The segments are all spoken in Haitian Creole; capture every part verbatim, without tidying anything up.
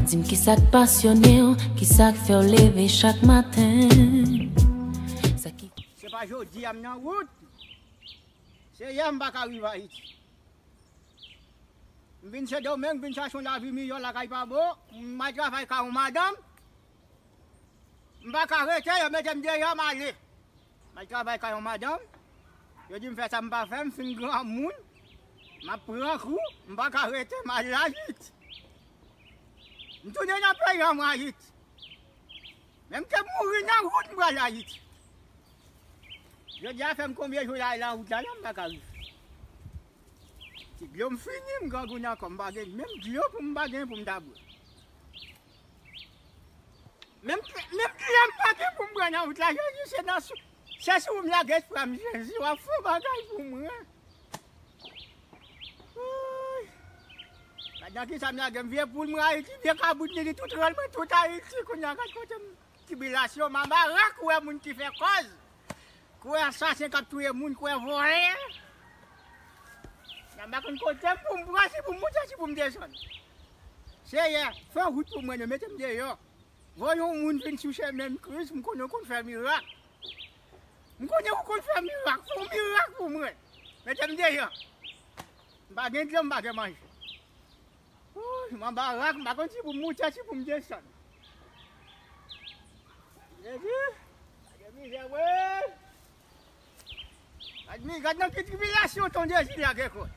Di m kisa k pasyone w, kisa k fè w leve chak maten. Sa ki Se pa jodi a m nan wout. Se yè m pa ka rive Ayiti. M vin Sendomeng, vin chache yon lavi miyò lakay pa bon. M al travay kay yon madanm. M pa ka rete, yo mete m deyò, m ale. M al travay kay yon madanm. Yo di m fè sa m pa fè, m fin granmoun. M ap pran kou, m pa ka rete, m al Ayiti. M tounen nan peyi an, m Ayiti. Men m te mouri nan wout, m pral Ayiti. Jodi a fè m konbyen jou la, lan wout la, la m pa ka rive. Ti dlo m fini, m grangou nan kò, m pa gen menm dlo pou m pa gen pou m ta bwè. Menm, menm dlo m pa gen pou m bwè nan wout la, Jezi, se nan sou, se sou m lage espwa m, Jezi, w ap fè yon bagay pou mwen. Woy. Gad nan kisa m lage m, vye poul mwen Ayiti, vye kabrit li, li tout rann mwen, tout Ayiti, kounye a gad kote m. Tribilasyon, manba rak, ou wè moun ki fè kòz. Ou wè asasen k ap touye moun, ou wè vòlè. Nan m pa konn kote m pou m pran, si pou m moute, si pou m desann. Seyè, fè wout pou mwen, non, mete m deyò. Voye yon moun vin sou chemen m, Kris, m konnen w konn fè mirak. M konnen w konn fè mirak, fè yon mirak pou mwen. Mete m deyò. M pa gen dlo, m pa gen manje. Wouy, m anba rak, m pa konn si pou m moute, si pou m desann. Jezi, gade mizè, wi. Gad mi, gad nan ki tribilasyon ton Jezi lage kò l.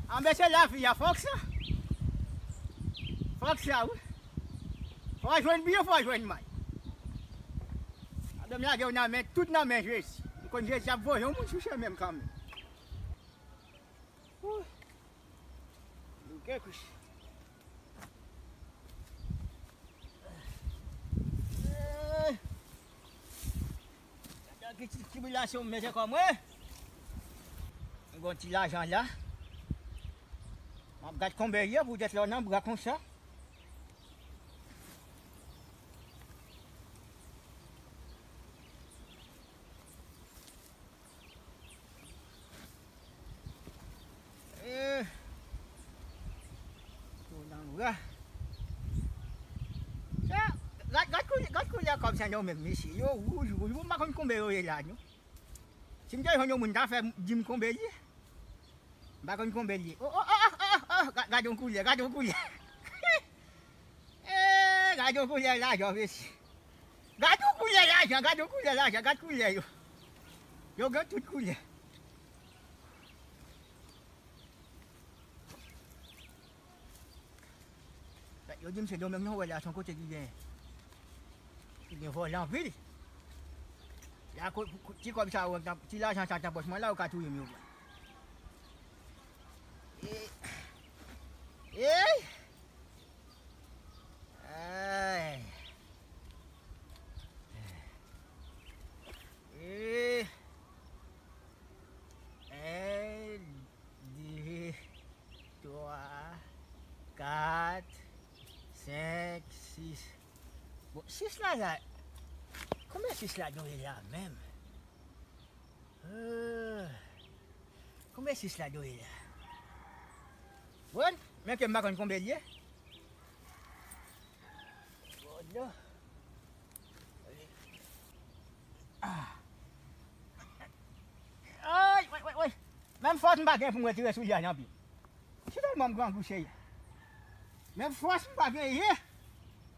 Anben se lavi a, fòk sa. Fòk sa, wi. Fò w jwenn byen, fò w jwenn mal. Gade m lage w nan men, tout nan men Jezi. M konn Jezi ap voye yon moun sou chemen m kanmenm. Wouy. Louke kouche. Gade ki ti tribilasyon m mete kò mwen. M gon ti lajan la. M ap gad konbyen l ye poutèt lè w nan bra konsa. Eh. Tou nan bra. Sa, gad, gad koulè, gad koulè kòb sa yo menm, mesye. Yo wouj, wouj. Mwen pa konn konbyen yo ye la, non. Si m te jwenn yon moun ta fè di m konbyen li ye. M pa konn konbyen li ye. Oh, oh, oh, oh, oh, oh. Ga-, gad yon koulè, gad yon koulè. Eh, gad yon koulè lajan, mesye. Gad yon koulè lajan, gad yon koulè lajan, gad koulè yo. Yo gen tout koulè. Yo di m Sendomeng nan, wè la, se yon kote ki gen, ki gen vòlè anpil. La, ko-, ko-, ti kòb sa yo, ti lajan sa nan pòch mwen la, yo ka touye m, yo pran. E, ey! Ay. E, en, de, twa, kat, senk, sis. Bon, sis la, la. Konbyen sis la dwe la menm? Euh, konbyen sis la dwe la? Bon, men ke m pa konn konbyen l ye. Bon, non. Ah. Ay, woy, woy, woy. Menm fòs m pa gen pou m retire soulye a nan pye m. Si tèlman m grangou, cheri. Menm fòs m pa genyen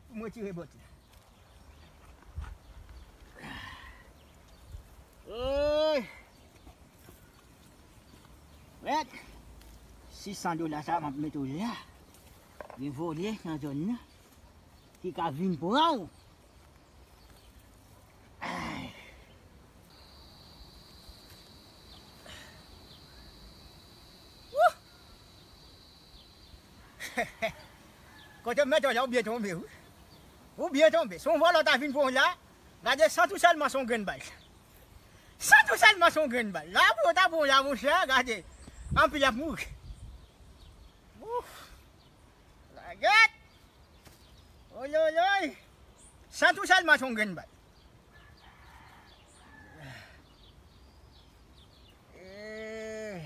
pou m retire bòt la. Oy! Mèt, sis san dola sa m ap mete w la. Gen vòlè nan zòn nan ki ka vin pran w. Ay. Wouh! Kote m mete w la, ou byen tonbe, wi. Ou byen tonbe. Se yon vòlè ta vin pran w la, gade, san tou sèlman se yon grenn bal. San tou sèlman se yon grenn bal. La pou yo ta pran w la, monchè, gade. Anpil ap mouri. Ouf! Lagèt! Oyoyoy! San tou sèlman se yon grenn bal. Eh.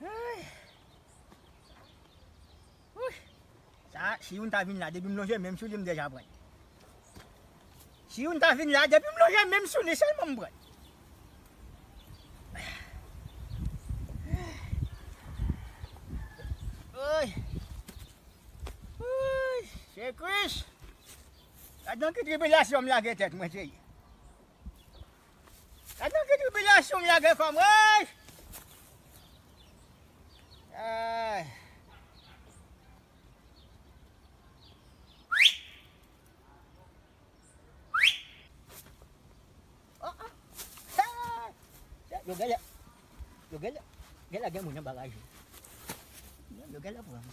Ay. Si youn ta vin la, depi m lonje men m sou li, m deja pran l. Si youn ta vin la, depi m lonje men m sou li, sèlman m pran l. Oy! Oy! Se Kris! Gad nan ki tribilasyon m lage tèt mwen, cheri. Gad nan ki tribilasyon m lage kò m, woy! Ay! Oh, oh. Hey! Yo genlè, yo genlè, genlè gen moun nan bagay yo. Yo genlè pran.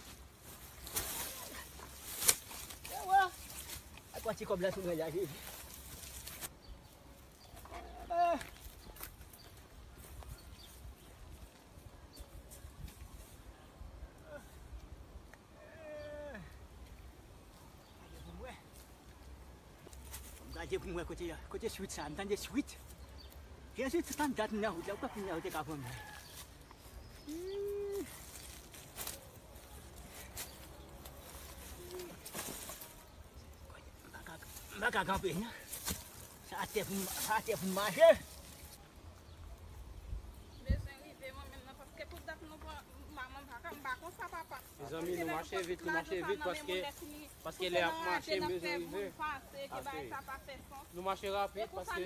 Ewa! Ak yon ti kòb la sou mwen la, Jezi. Ah! Gade pou m wè. Fò m gade pou m wè kote, kote swit sa. M tande swit. Jezi, tout tan dat m nan wout la, ou pa fin nan wout, te ka pran mwen. Hmm. M pa ka, m pa ka kanpe, non. Sa atè pou m, sa atè pou m mache. Bezwen rive mwen menm nan, paske tout dat nou pran, m pa, m pa, m pa konsa, papa. Mezanmi, nou mache vit, nou mache vit, paske, paske lè ap mache, m bezwen rive. Nou mache rapid, paske,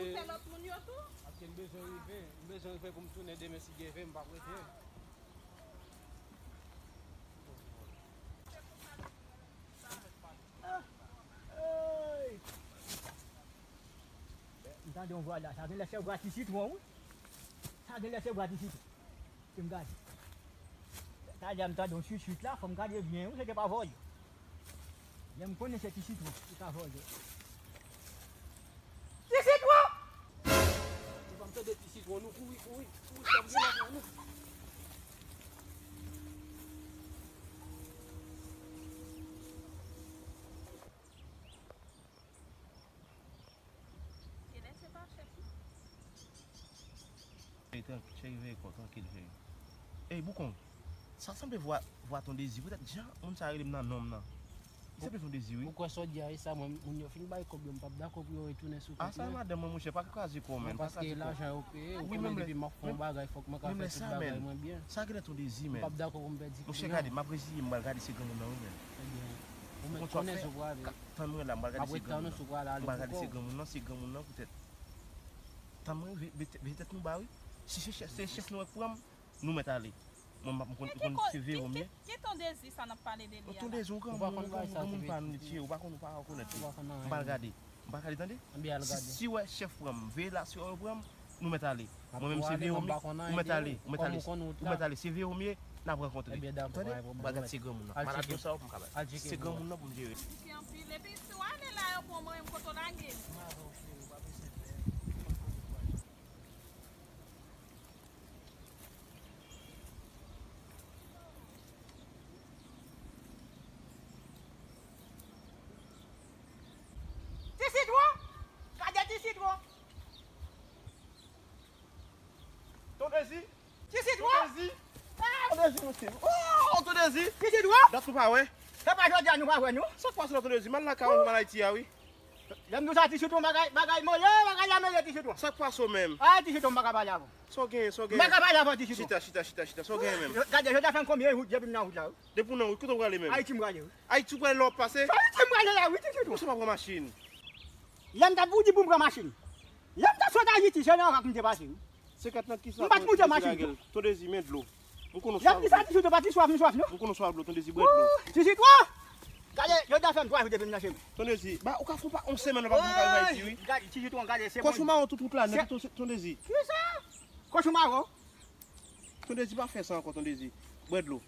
paske m bezwen rive, m bezwen rive pou m tounen demen si Dye vle, m p ap rete. M tande yon vwa la, sa genlè se vwa ti sitwon, wi. Sa genlè se vwa ti sitwon. Ke m gade. Talè a m tande yon chuchut la, fò m gade byen, wi, se te pa vòlè. Lè m konnen se ti sitwon, li ka vòlè. Ti sitwon! Ou pa m tande ti sitwon, nou kouri, kouri, kouri, kòm gen lajan nou. Genlè se pa chèf, non. Ey, tran-, cheri, veye kò, trankil, cheri. Ey, Boukon, sa sanble vwa, vwa Ton Dezi. Poutèt jan moun sa rele m nan non m nan. Li sanble Ton Dezi, wi. Ou kwè sa w di a, e sa, mwen, moun yo fin bay kòb yo, m p ap dakò pou yo retounen sou kont mwen. A, sa madanm mwen, monchè, pa kraze kò w, menn, pa kraze kò w. Non, paske lajan yo peye, ou konnen depi m ap fè yon bagay, fòk mwen ka fè tout bagay mwen byen. Sa genlè Ton Dezi, menn. M p ap dakò pou m pèdi kliyan. Monchè, gade, m ap reziye m, m pral gade se granmoun nan, wi, menn. Ebyen, ou mèt konnen si w prale. Tann mwen la, m pral gade se granmoun nan. M ap ret tann ou si w prale ale pou kò w. M pral gade se granmoun nan, se granmoun nan poutèt. Tann mwen, ve-, ve-, veye tèt nou ba, wi. Si se chèf, se chèf nou wè k pran m, nou mèt ale. Mwen, m ap, m konn, m konn se veye w m ye. Ki, ki, ki Ton Dezi sa n ap pale de li a la? Ton Dezi, yon granmoun, yon granmoun pa nou li t ye, ou pa konn, ou pa rekonèt li. M pral gade. M pral gade, tande. Si, si w wè chèf pran m, veye la, si w wè yo pran m, nou mèt ale. Mwen menm se veye w m ye, ou mèt ale, ou mèt ale, ou mèt ale, se veye w m ye, n ap rankontre. Tande, m pral gade se granmoun nan. M pral gade sa pou m ka bay. Se granmoun nan pou m jere. Anpil, anpil. Epi si w ale la, yo pran mwen, kote w lage m? Ti sitwon! Gade ti sitwon! Ton Dezi! Ti sitwon! Ton Dezi! Ah! Ton Dezi, mesye! Oh, Ton Dezi! Ti sitwon! Dat nou pa wè. Se pa jodi a nou pa wè, non. Sa k pase la, Ton Dezi? M al lakay mwen, m al Ayiti a, wi. Lè m di w sa, ti sitwon, bagay, bagay mele, bagay la mele, ti sitwon. Sa k pase w menm? Ah, ti sitwon, m pa ka pale avè w. Sa w genyen, sa w genyen? M pa ka pale avè w, ti sitwon. Chita, chita, chita, chita. Sa w genyen menm? Gade, jodi a fè m konbyen wout depi m nan wout la, wi. Depi w nan wout, kote w prale menm? Ayiti m prale, wi. Ayiti w prale la w ap pase? Ayiti m prale la, wi, ti sitwon. Ou se pa pran machin? Lè m t ap di w pou m pran machin. Lè m t ap sot Ayiti, se nan Orak m te pase, wi. Senkant nan kisa? M pa t moute machin tou. Ton Dezi, men dlo. M konnen w swaf dlo. Lè m di sa, ti sitwon, pa ti swaf m swaf, non. M konnen w swaf dlo, Ton Dezi, bwè dlo. Ti sitwon! Gade, yo ta fè m twa jou depi m nan chemen. Ton Dezi, ba, ou ka fè w pa yon semèn w pa vin kay Ayiti, wi. Gade, ti sitwon, gade, se mwen. Kochon mawon tout wout la nèt, Ton Dezi. Kisa? Kochon mawon? Ton Dezi, pa fè sa ankò, Ton Dezi. Bwè dlo.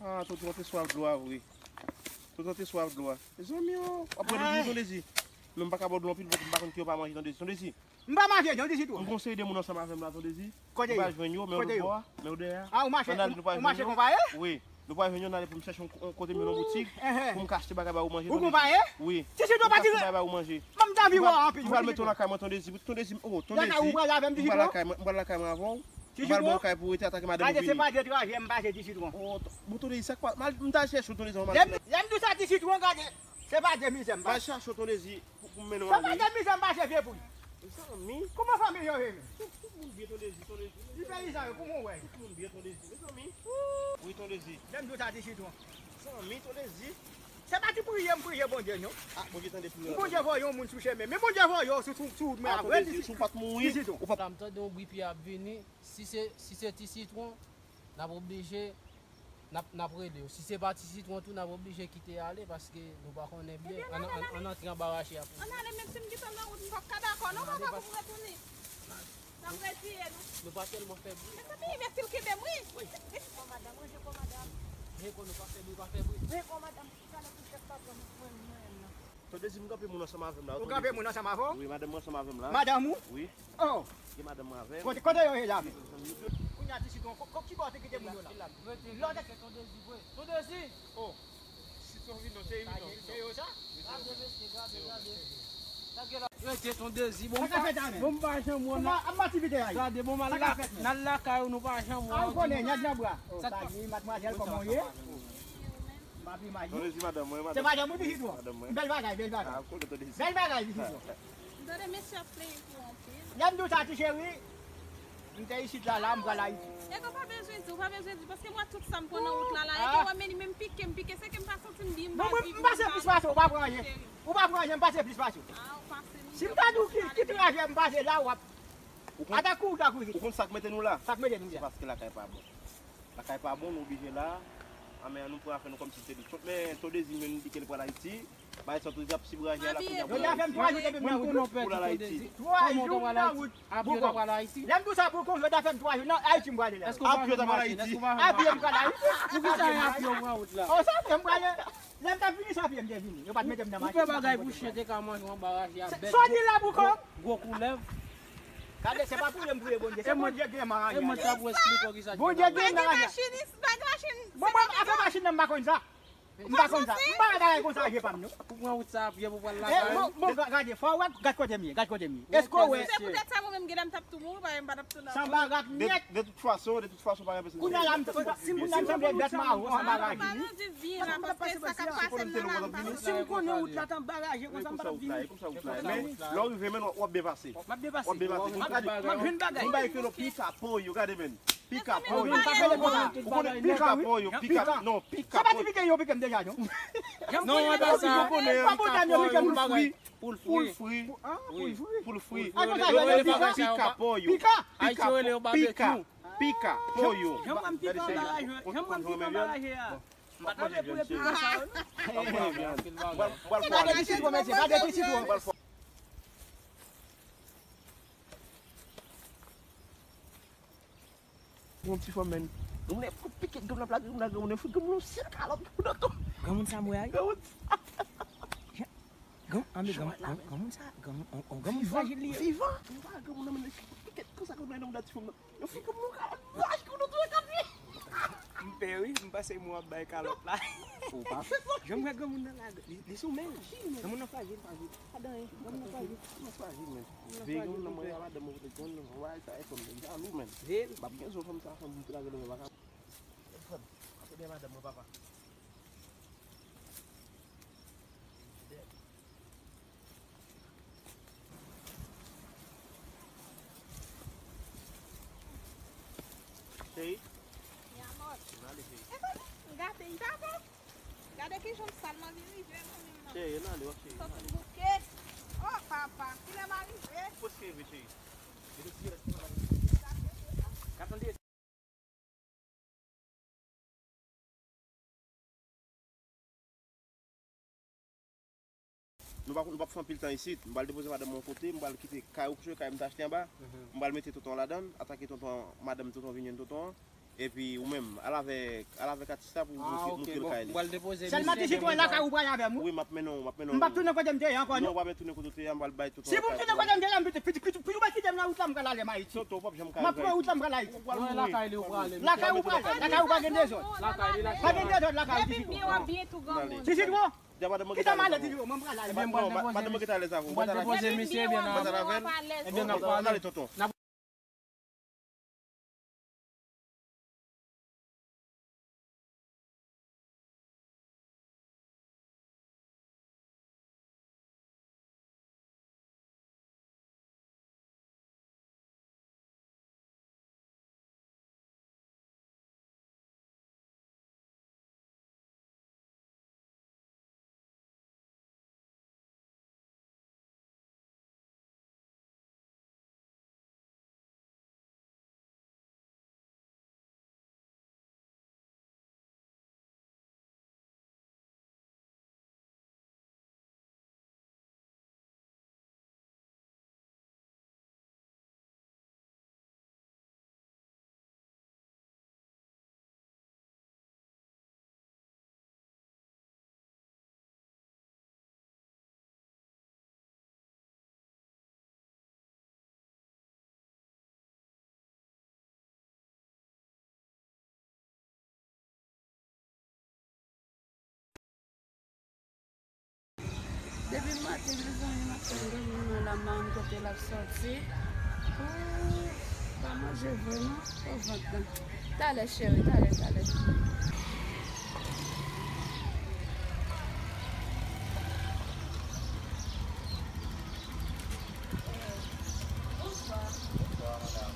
Ah, Ton Dezi, ou te swaf dlo a vre. Ton Dezi, ou te swaf dlo a. Mezanmi, oh. W ap bwè dlo toujou, Ton Dezi. Men m pa ka ba w dlo anpil, paske m pa konn ki yo pa manje, Ton Dezi. Ton Dezi. M pa manje, non, ti sitwon. M gon seri de moun ansanm avè m la, Ton Dezi. Kote yo? M pa jwenn yo, men yo lòtbò a, men yo dèyè a. Ah, ou mache, ou mache konpaye? Wi. Nou pral jwenn yo, n ale pou m chèche yon, yon kote m nan boutik, pou m ka achte bagay ba ou manje, Ton Dezi. Ou konpaye? Wi. Ti sitwon, pa ti. Pou m ka achte bagay ba ou manje. M ap anvi wè w anpil, wi, ti sitwon. M pral mete w lakay mwen, Ton Dezi. Ton Dezi, oh, Ton Dezi. Lakay ou pral avè m, ti sitwon? M pral lakay mwen, m pral lakay mwen avè w. Ti Sitwon. Mwen al ba w kay pou w rete atake madanm ou vini. Gade, se pa de travè m pase, Ti Sitwon. Oh, t-, bon, Tonèzi, sa k pa, m al, m t al chèche w, Tonèzi, m al. Lè m, lè m di w sa, Ti Sitwon, gade. Se pa de mizè m pase. M al chèche w, Tonèzi, pou, pou m mennen w ale. Se pa de mizè m pase, vye poul. Mezanmi. Kòman fanmi yo ye menm? Tout, tout moun byen, Tonèzi, Tonèzi. Ti peyizan yo, kòman w wè? Tout moun byen, Tonèzi. Mezanmi. Wi, Tonèzi. Lè m di w sa, Ti Sitwon. Mezanmi, Tonèzi. Se pa ti priye m priye Bondye, non. Ah, Bondye tande priyè. Pou Bondye voye yon moun sou chemen. Men Bondye voye w sou, sou, sou wout mwen a vre, Tonèzi, si w pa t mouri, ou p ap. La, m tande yon bri pye ap vini. Si se, si se Ti Sitwon, n ap oblije, n ap, n ap rele yo. Si se pa Ti Sitwon tou, n ap oblije kite ale paske nou pa konnen byen. Ebyen, ann, ann, ann antre anba rache a pou. Ann ale, menm si m gentan nan wout, m p ap ka dakò, non, papa, pou m retounen. N ap retire nou. Nou pa tèlman fè bri. Mezanmi, mèsi l kenbe m, wi. Wi. Ranje kò madanm, ranje kò madanm. Ranje kò nou pa fè bri, pa fè bri. Ranje kò madanm, talè pou chèf pa pran mwen, mwen, mwen, non. Tonèzi, m kanpe moun ansanm avè m la. Ou kanpe moun ansanm avè w? Wi, madanm mwen ansanm avè m la. Madanm ou? Wi. Oh. Gen madanm mwen avè m. Kote, kote yo ye la menm? Kounye a, Ti Sitwon, ko-, ko-, ki bò w te kite moun yo la? Lòt se Tonèzi vre. Tonèzi! Oh. Sitwon vin non, se vin non. Se yo sa? Gade, mesye, gade, gade. Gade la. Rete Tonèzi, bon, m pa, bon, m pa janm wè w nan. Gade, bon, m al la, nan lakay ou, nou pa janm wè w. Ah, ou konnen, nèg nan bwa. Oh, sa di, madmwazèl, kòman w ye? M ap imajine. Tonèzi, madanm mwen, madanm. Se madanm ou, Ti Sitwon? Madanm mwen. Bèl bagay, bèl bagay. Ah, konnen Tonèzi. Bèl bagay, Ti Sitwon. M tande mesye ap plenyen pou anpil. Lè m di w sa, ti cheri, m te isit la, la, m pral Ayiti. E ou pa bezwen di, ou pa bezwen di, paske m wè tout sa m pran nan wout la, la, e ke w wè, men li menm pike m, pike, se ke m pa santi m byen, m pa viv, m pa viv. Bon, mwen, m pase plis pase w, ou pa pran anyen. Ou pa pran anyen, m pase plis pase w. Ah, ou pase m. Si m ta di w ki, ki travè m pase la, w ap, ata kouri, ta kouri. Ou konn sa k mete nou la? Sa k mete nou la? Se paske lakay pa bon. Lakay pa bon, nou oblije la. Anmè, an nou pran afè nou kòmsi se de chòt. Men Tonèzi menm di ke l pral Ayiti. Bagay sa, Tonèzi ap sibraje a la kounye a pou l al Ayiti. Pou l al Ayiti. Twa jou nan wout. Bougon. Lè m di w sa, Bougon, yo ta fè m twa jou. Nan Ayiti m prale la. A pye w ta pral Ayiti. A pye m pral Ayiti. Poukisa e a pye w pran wout la? O, sa pye m prale. Lè m t ap vini, sa pye m te vini. Yo pa t mete m nan machin. Ou fè bagay pou chen te ka manje w anba raje a, bèt. Sòti la, Bougon. Gwo koulèv. Gade, se pa priye m priye Bondye, se Bondye gen nan raje a. E mwen t ap esplike w kisa ki Bondye gen nan raje a. Machinis, bag machin. Bon, mwen, afè machin nan, m pa konn sa. M pa konn sa. M pa bagay konsa, je pa m, non. Ou pran wout sa a pye pou pral lakay ou. Bon, bon, gade, fò w wè, gad kote m ye, gad kote m ye. Èske w wè? Se poutèt sa, mwen menm, genlè m t ap tou mouri, paske m pa t ap tounen. San bagay nèt. De, de tout fason, de tout fason, pa gen pèsonn. Kounye a la, m, si m, kounye a m sanble bèt mawo, san bagay. Si m konnen wout la t anba raje konsa, m pa t ap vini. Men, lè w rive, men, w ap byen pase. M ap byen pase. W ap byen pase. M ap jwenn bagay. Yon bagay ke non, pika po yo, gade, men. Pika po yo. Ou konnen pika po yo, pika, non, pika po yo. Se pa ti pike yo pike m deja, non. Non, e pa sa. Pika po yo, pika pou l fri. Pou l fri. Pou l fri. Pou l fri. Pika po yo. Pika. Pika. Pika. Pika po yo. Janm wè m pike anba raje, janm wè m pike anba raje a. M pa t anvi pou yo pike sa yo, non. Gade ti sitwon, mesye, gade ti sitwon. Yon ti fanm, men. Granmoun nan pike granmoun nan plat, granmoun nan, granmoun nan fout granmoun nan yon sèl kalòt pou nan tou. Granmoun sa m wè a, wi. Granmoun sa. Gran, anbe gran, gran, granmoun sa, gran, on, on granmoun frajil li ye. Vivan. Vivan. Granmoun nan, men, pike konsa granmoun nan nan ti fanm nan. Yo fè granmoun nan kalòt, laj kou nou touye kat li. M pè, wi, m panse mwen ap bay kalòt la. Ou pa fè sa. Jan m wè granmoun nan la, li, li sou men l. Granmoun nan frajil, frajil. Pa dan anyen. Granmoun nan frajil. Granmoun nan frajil, men. Veye granmoun nan mwen a madanm mwen kote granmoun nan, wè sa e fanm nan jalou, men. M p ap gen zon fanm sa, fanm pou trake nan men baka. Frè m, ap ede madanm mwen, papa. Cheri. Mi amor. N ale, cheri. Gade, m pa bon. Gade ki jan m sal, m anvi rive mwen menm nan. Cheri, n ale, w ap cheri. Sòt m bouke. Oh, papa, kilè m a rive? Ou prèske rive, cheri. Gade ti rès travay. Ka tande. Nou pa, nou p ap fè anpil tan isit. M pral depoze madanm mwen yon kote, m pral kite kay ou, kay m te achte anba. Mhm. M pral mete tonton an ladan l, atake tonton an, madanm tonton an vin jwenn tonton an. Epi ou menm, al avèk, al avèk atis la pou montre, montre l kay li. Sèlman ti sitwon lakay ou pral avè m, wi. Wi, m ap mennen w, m ap mennen w. M p ap tounen kote m te ye ankò, non. Non, ou pa bezwen tounen kote w te ye a, m pral bay tonton an kay. Si pou m tounen kote m te ye a, m pete, pete, pete, pete, kite m nan wout la, m pral ale m Ayiti. Tonton, w p ap janm ka al. M ap pran wout la, m pral Ayiti. Non, lakay li ou prale. Lakay ou pral, lakay ou pa gen dezòd. Lakay li, lakay li. Pa gen dezòd lakay ou, ti sitwon. Ti sitwon. Kite m ale, ti sitwon, mwen m pral ale. Ebyen, m pral depoze. Madanm mwen ki t alèz avè w. M pral depoze misye, ebyen, n a, ebyen, n ap pale. N ale, tonton. Depi maten, mezanmi, m ap tann granmoun nan la, m pa konn kote l ap sòti. Ooh, pa manje vre non, o vant lan. Talè, cheri, talè, talè. Bonswa. Bonswa, madanm.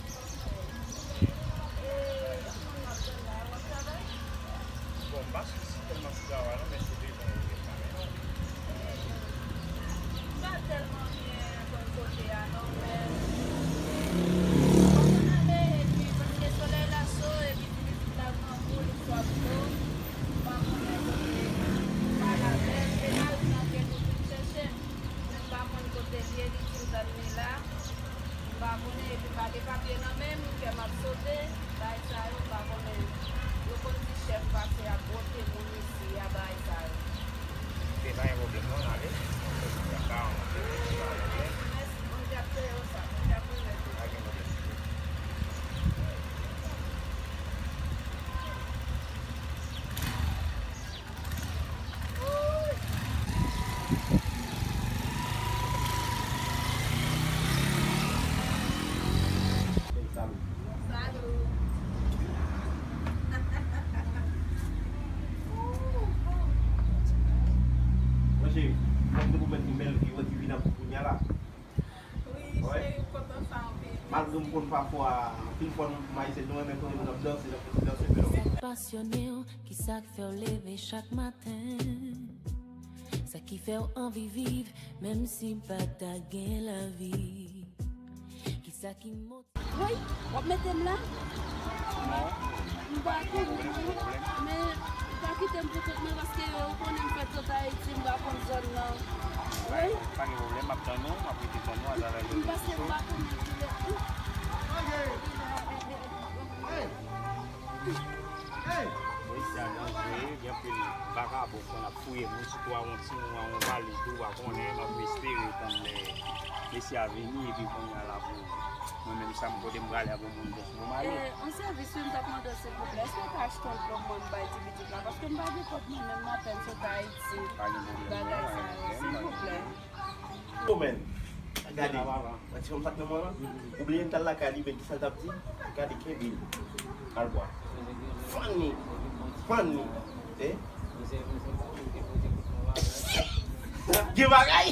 E, yon moun m ap tann la, w ap travay? Bon, m pa sou sit tèlman sou travay la, men se devan yo gen kamera. M pa tèlman byen konn kote a non, men m kontan ale, epi paske solèy la cho, epi ti pitit la grangou, li swaf dlo, m pa konnen kote m al avè l, se mari m nan ki pou vin chèche m. Men m pa konn kote l ye, li di m tann li la. M pa konnen, epi m pa gen papye nan men m, kè m ap sote, bagay sa yo, m pa konnen. Yo konn di chèf pase ap bwote moun isi a, bagay sa yo. Ok, pa gen pwoblèm non, n ale. Mèsi, Bondye ap peye w sa, Bondye ap remèt ou. Pa gen pwoblèm. Mwen cheri, mwen te pwomèt nou bèl vi wè ki vin ap kounye a la. Wi, cheri, m kontan sa anpil. Malgre m konn pafwa, anpil fwa nou, kòm Ayisyen, nou renmen konnen moun ap danse, n ap fè ti danse, men non. Sa k pasyone w, kisa k fè w leve chak maten? Sa ki fè w anvi viv, menm si pa ta gen lavi? Kisa ki motive Woy, w ap mete m la? Non. M pa konprann, men ou pa kite m pou kont mwen, paske ou konnen m fèt sot Ayiti, m pa konn zòn nan. Wi. Pa gen pwoblèm, m ap tann ou, m ap rete tann ou, atravè rezo sosyo. M paske m pa konnen kilè. Hey! Hey! Mesye a danjere, gen anpil vakabon k konn ap fouye moun, sitou a yon timoun, a yon valiz tou, ou pa konnen, m ap espere tann lè mesye a vini, epi kounye a la pou mwen menm sa m kote m prale a pou moun jès pou m ale. Eh, yon sèvis wi m t ap mande w silvouplè, èske w ka achte yon dlo pou mwen m bay ti pitit la, paske m pa gen kòb mwen menm, m apèn sot Ayiti. Pa gen pwoblèm non, pa gen pwoblèm, pa gen pwoblèm. Bagay sa yo, silvouplè. Yo, men, gade, wè ti fanm sa k nan men w lan? Ou bliye m t al lakay li, men kisa l t ap di? Gade, kenbe l. Al bwa. Fann li. Fann li. Eh? Gen bagay?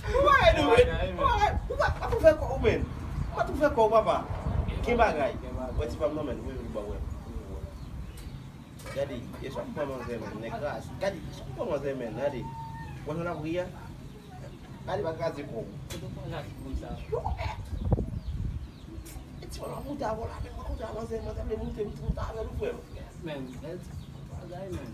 Ou pa wè nou, men. Ou pa, ou pa tou fè kò ou, men. Ou pa tou fè kò ou, papa. Gen bagay. Wè ti fanm nan, men. Wi, wi, ba wè. Gade, e sa w pran manzè, men, nèg raz. Gade, e sa w pran manzè, men, gade. Wè jan l ap ri a? Gade, pa kraze kò w. Kote w pran Jackie konsa? Yo, eh! E ti wè l ap moute avè w la, men mwen kontre a manzè, manzè vle moute, moute, moute avè l, ou frè m. Men, bèl ti bagay, men.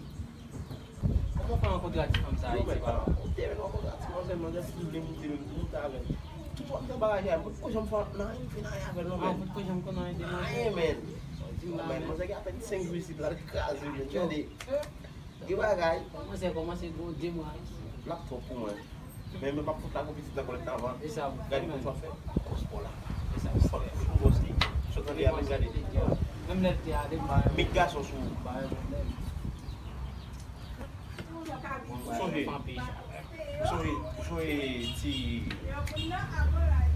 Kòman w fè rankontre ak ti fanm sa a, Ayiti, papa? Yo, men, kote, men, rankontre ak ti manzè, manzè vle moute, moute avè l. Tout w ap nan bagay a, mwen poko janm fè nan anyen, fè nan anyen avè l non, men. Ah, ou poko janm konn anyen de manzè? Anyen, men. Sa w di m la, men. Manzè gen apèn senk jou isit la, l kraze, men. Gade. Gen bagay. Kòmanse, kòmanse gon de mwa. L ap twòp pou mwen. Men, men m ap fout la gon pitit nan kòlèt avan. E sa pou fè, men. Gade kòman w fè. Kòs pa w la. E sa pou fè. Fòk pou bòs li. Sot nan de a, men gade. Menm lè l te ale, m pa renmen. Met gason sou ou. M pa renmen nèg. Sonje, sonje, sonje ti,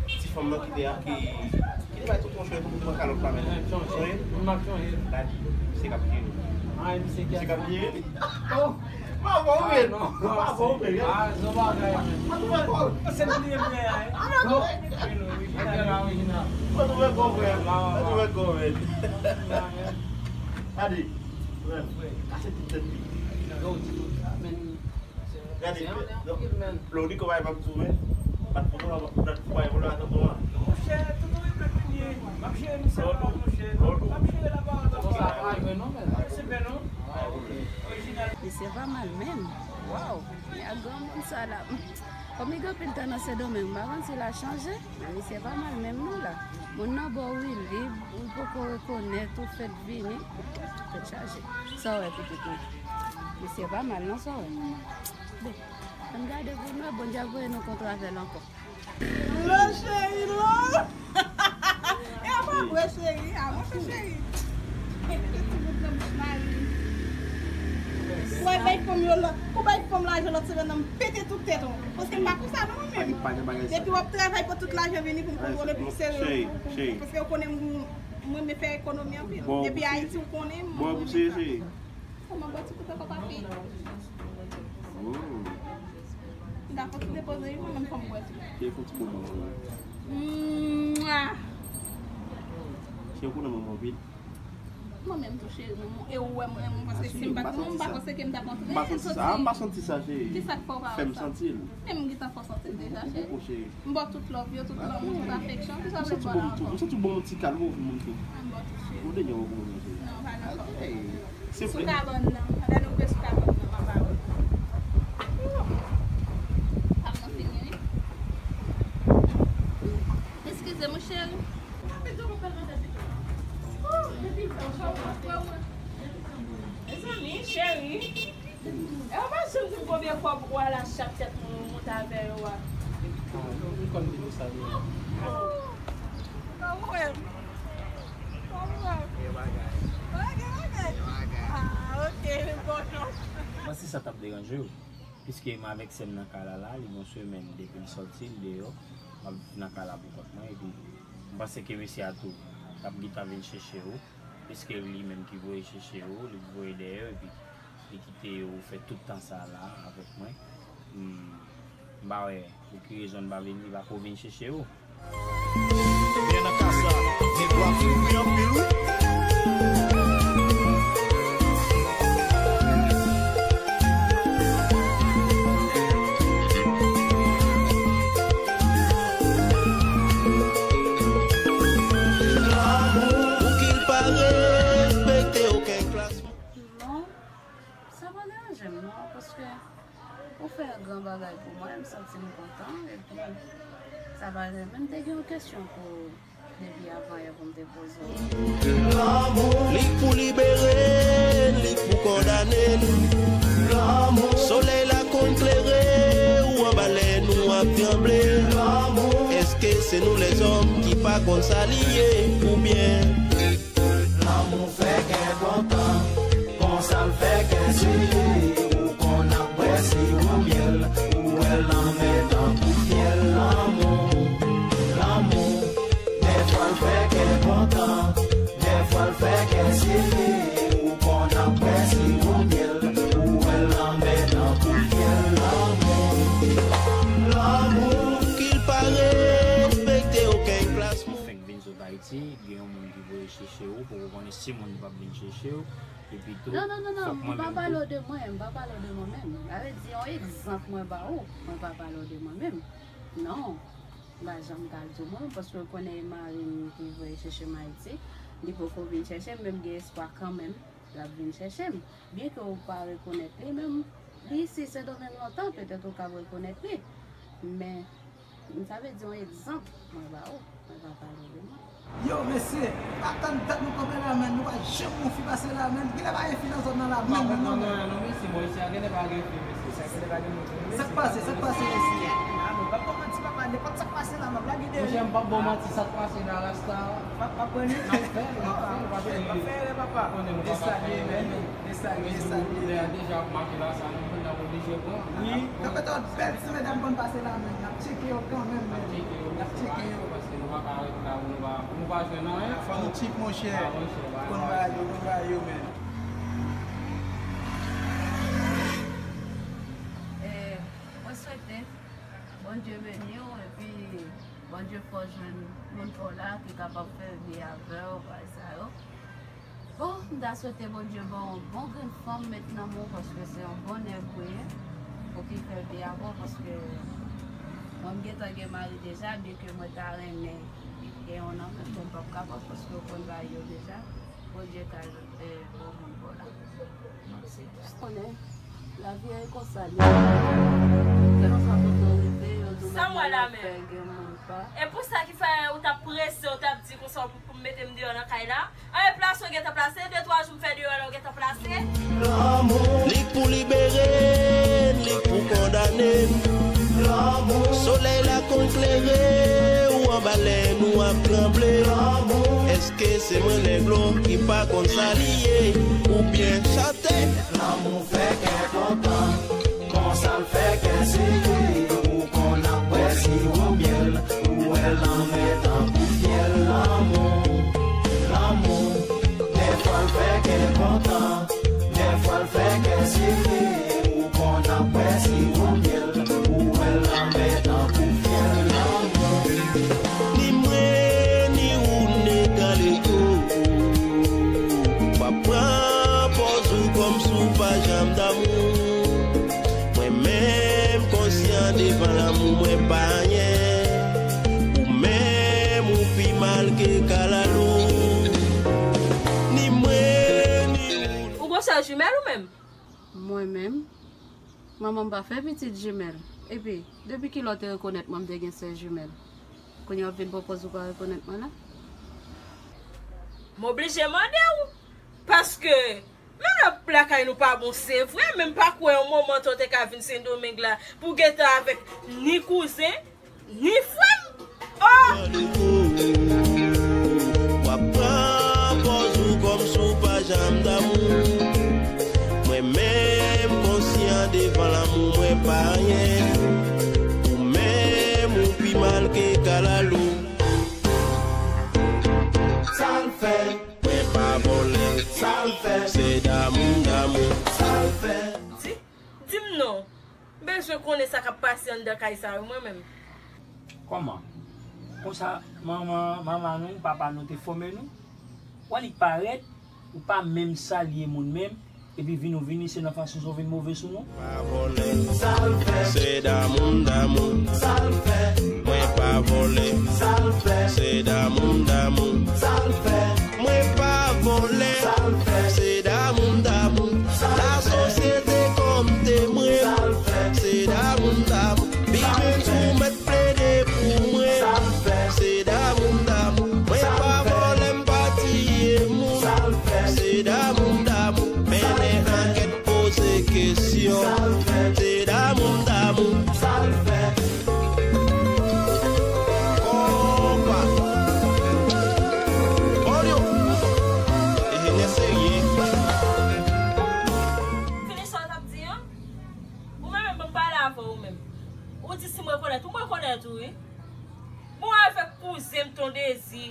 ti fanm nan ki te a, ki, ki te bay tonton chwè pou pran kalòt la, men. Sonje? M ap sonje. Dadi, misye k ap tiye nou. Ah, misye k ap tiye nou? Oh! M ap ba w men. M ap ba w men. Ah, zon bagay, men. Mwen tou mwen kò. Se li menm, men. Ah, non. Orijinal, orijinal. Mwen tou mwen kò, men. Mwen tou mwen kò, men. Dadi. Frè m, kase tout tèt li. Yo, di tout sa, men. Gade, se yon lè anpil, men. Lè w di kòmay m ap di w, men. Bat foto la, bat foto la, atann tonton an. Monchè, tonton Ripley vini. M ap jere misye la, monchè. M ap jere la, pa tonton. Sa pa jwe non, men. Respè non. Orijinal. Misye pa mal menm. Waw, li ak granmoun sa la. Kòm li gen anpil tan nan Sendomeng, m pa konn si l a chanje. Men misye pa mal menm non la. Moun nan bò w wi lib, ou poko rekonèt, ou fèk vini, tèt chaje. Sa w wè pitit mwen? Misye pa mal non, sa w wè? Bon, ann gade pou n wè, Bondye ap voye nou kontre avè l ankò. Lo cheri, lo! E a pa vre cheri, a monchè cheri. Ti bout nan bouch mari. Wè, bèk Fanm yo la, pou bay fanm lajan lòt semèn nan, m pete tout tèt ou. Paske m pa konsa non mwen menm. Pa gen bagay sa. Depi w ap travay pou tout lajan vini pou m kontwole pou m sere w. Paske w konnen m, m renmen fè ekonomi anpil. Depi Ayiti w konnen m renmen sa. Kòman bò ti kout ankò papi? M ta fòk depoze wi mwen menm fò m bwè tou. Cheri, fè yon ti moman pou mwen. Cheri, ou konnen m renmen w anpil. Mwen menm tou cheri, mwen, e ou wè mwen renmen w paske si m pa t renmen w, m pa panse ke m t ap antre. M pa santi sa, m pa santi sa, cheri. Kisa k fè w pa wè sa? Fè m santi l. Men m gentan fè w santi l deja, cheri. M ba w tout love yo, tout lanmou, tout afeksyon. Kisa w vle m ba w la ankò? M santi w ban m yon ti kalmo pou moun tou. M ba w tout, cheri. Ou te gen yon gwo moun, cheri. Non, pa gen ankò. Sou kabann nan. Lè nou rive sou kabann nan, m ap ba w. Ap nan fini, wi. Eskize m, cheri. Mezanmi, cheri. E w pa janm di m konbyen kòb ou al achte ak tèt mwen ou monte avè yo a? M konn di nou sa deja. Kòm mwen. Kòm mwen. Gen bagay. Gen bagay. Ah, ok, bon non. Mwen si sa t ap deranje w. Piske m avèk sè m nan kay la la, li gen yon semèn depi l sòti, l deyò, m ap viv nan kay la pou kont mwen, epi m panse ke mesye a tou t ap gentan vin chèche w, piske li menm ki voye chèche w, li voye dèyè w, epi li kite w fè tout tan sa a la avèk mwen. M, m pa wè pou ki rezon l pa vin, li pa ko vin chèche w. Byen nan ka sa, nèg yo ap soufri anpil wi. Pou ki l pa respekte okenn klas. Non, sa pa deranje m non, paske ou fè gran bagay pou mwen, m santi m kontan, epi sa pa deranje m. Men m te gen yon kesyon pou ou depi avan yè pou m te poze w. Li k pou libere n, li k pou kondane n. Solèy la konn klere, ou anba lè nou ap tranble. Èske se nou lèzòm ki pa konn sa li ye, oubyen? Lanmou fè kè kontan, konsa l fè kè sere. Ou konn ap bwè siwo myèl, ou wè lanmè tankou fyèl. Lanmou, lanmou, dèfwa l fè kè kontan, dèfwa l fè kè sere. Ou konn ap bwè siwo myèl, ou wè lanmè tankou fyèl. Lanmou, lanmou. Pou ki l pa respekte okenn klas moun. Fèk vin sot Ayiti, gen yon moun ki voye chèche w, poko konnen si moun p ap vin chèche w, epi tou, non, non, non, non, fòk mwen menm tou. M pa pale w de mwen, m pa pale w de mwen menm. Sa vle di, yon egzanp mwen ba ou, mwen pa pale w de mwen menm. Non, m pa janm ka di w mwen, paske w konnen e mari m ki voye chèche m Ayiti, li poko vin chèche m, men m gen espwa kanmenm, l ap vin chèche m. Byenke w pa rekonèt li, men m, li isit Sendomeng lontan, petèt ou ka rekonèt li. Men, Sa vle di yon egzanp mwen ba ou, mwen pa pale de mwen. Yo, mesye, pa tann dat nou kanpe la, menn. Nou pa janm wè yon fi pase la, menn. Genlè pa gen fi nan zòn nan la, menn, menn, non, menn. Non, non, mesye, bò isi a genlè pa gen fi, mesye. Sa genlè pa gen moun, mesye. Sa k pase, sa k pase, mesye? Ah, non, pa bon manti, papa, nenpòt sa k pase la, m ap lage dèyè. Monchè, m p ap ba w manti, sa k pase la, rasta. M ap, m ap pran li. N ap fè l, n ap fè l, paske m ap fè erè, papa. Konnen nou pa ka fè erè. Desalye, menn. Desalye, desalye. Lè a deja ap make la, sa nou konn ap oblije pran. Wi. Nan fèt yon bèl ti medam konn pase la, menn. N ap tcheke yo kanmenm, menn. N ap tcheke yo, paske nou pa ka ret la, nou pa, nou pa jwenn anyen. Fò nou tcheke, monchè. Ah, monchè, konn bagay yo, konn bagay yo, menn. Eh, mwen swete Bondye beni w, epi Bondye fè w jwenn moun pa w la ki kapab fè vi avè w, bagay sa yo. Bon, m ta swete Bondye ban w yon bon grenn fanm met nan men w, paske se yon bon nèg ou ye, pou ki fè vi avè w, paske mwen m gentan gen mari deja, byenke mwen ta renmen gen yon nan men m, men m p ap kapab, paske w konn bagay yo deja. Bondye ka, eh, bon moun pou w la. Mèsi. Konnen, lavi a e konsa l ye. Kèlkeswa kote w rive, yo di w menm lè w ap fè, gen moun pa. E pou sa ki fè ou t ap prese, ou t ap di konsa pou, pou m mete m deyò nan kay la? Anyen plase, ou gentan plase, de twa jou m fè deyò la, ou gentan plase. Li k pou libere n, li k pou kondane n. Solèy la konn klere, ou anba lè nou ap tranble. Èske se mwen nèg lo ki pa konn sa li ye, oubyen chante? Lanmou fè kè kontan. Sere ou konn ap wè si ou myèl, ou wè l anmè tankou fyèl lanmou. Ni mwen, ni ou, n egal ego. W ap pran pòz ou kòmsi w pa janm damou. Mwen menm konsyan devan lanmou, mwen pa anyen. Ou menm, ou pi mal ke kalalou. Ni mwen, ni ou. Ou gon sè jimèl ou menm? Mwen menm? Manman m pa fè pitit jimèl. Epi, depi kilè w te rekonèt mwen m te gen sè jimèl? Kounye a w ap vin pran pòz ou pa rekonèt mwen la? M oblije mande w. Paske, menm lè lakay nou pa bon, se vre, men m pa kwè yon moman tou w te ka vin Sendomeng la pou w gentan avèk ni kouzen, ni frè m. Oh! W ap pran pòz ou kòmsi w pa janm damou. Mwen menm konsyan devan lanmou, mwen pa anyen. Ou menm, ou pi mal ke kalalou. Sa l fè? Mwen pa vòlè. Sa l fè? Se damou m damou. Sa l fè? Di, di m non. M bezwen konnen sa k ap pase anndan kay sa yo, mwen menm. Kòman? Konsa, manman, manman nou, papa nou te fòme nou? Wè li parèt, ou pa menm salye moun menm, epi vin ou vini, se nan fason sa w vin move sou nou? Pa vòlè. Sa l fè? Se damou m damou. Sa l fè? Mwen pa vòlè. Sa l fè? Se damou m damou. Sa l fè? Mwen pa vòlè. Sa l fè? Se damou m damou. Lasosyete kòm temwen. Se damou m damou. Bimen sou mèt plede pou mwen. Se damou m damou. Mwen pa vòlè, m pa tiye moun. Se damou m damou. Mennen ankèt, poze kesyon. Se damou m damou. Konpa. Olyo. Enjenyè serye. Fini sa w t ap di an? Ou menm menm, ban m pale avè w menm. Ou di si m rekonèt ou, m rekonèt ou wi. Bon, avèk kouzen m Ton Dezi.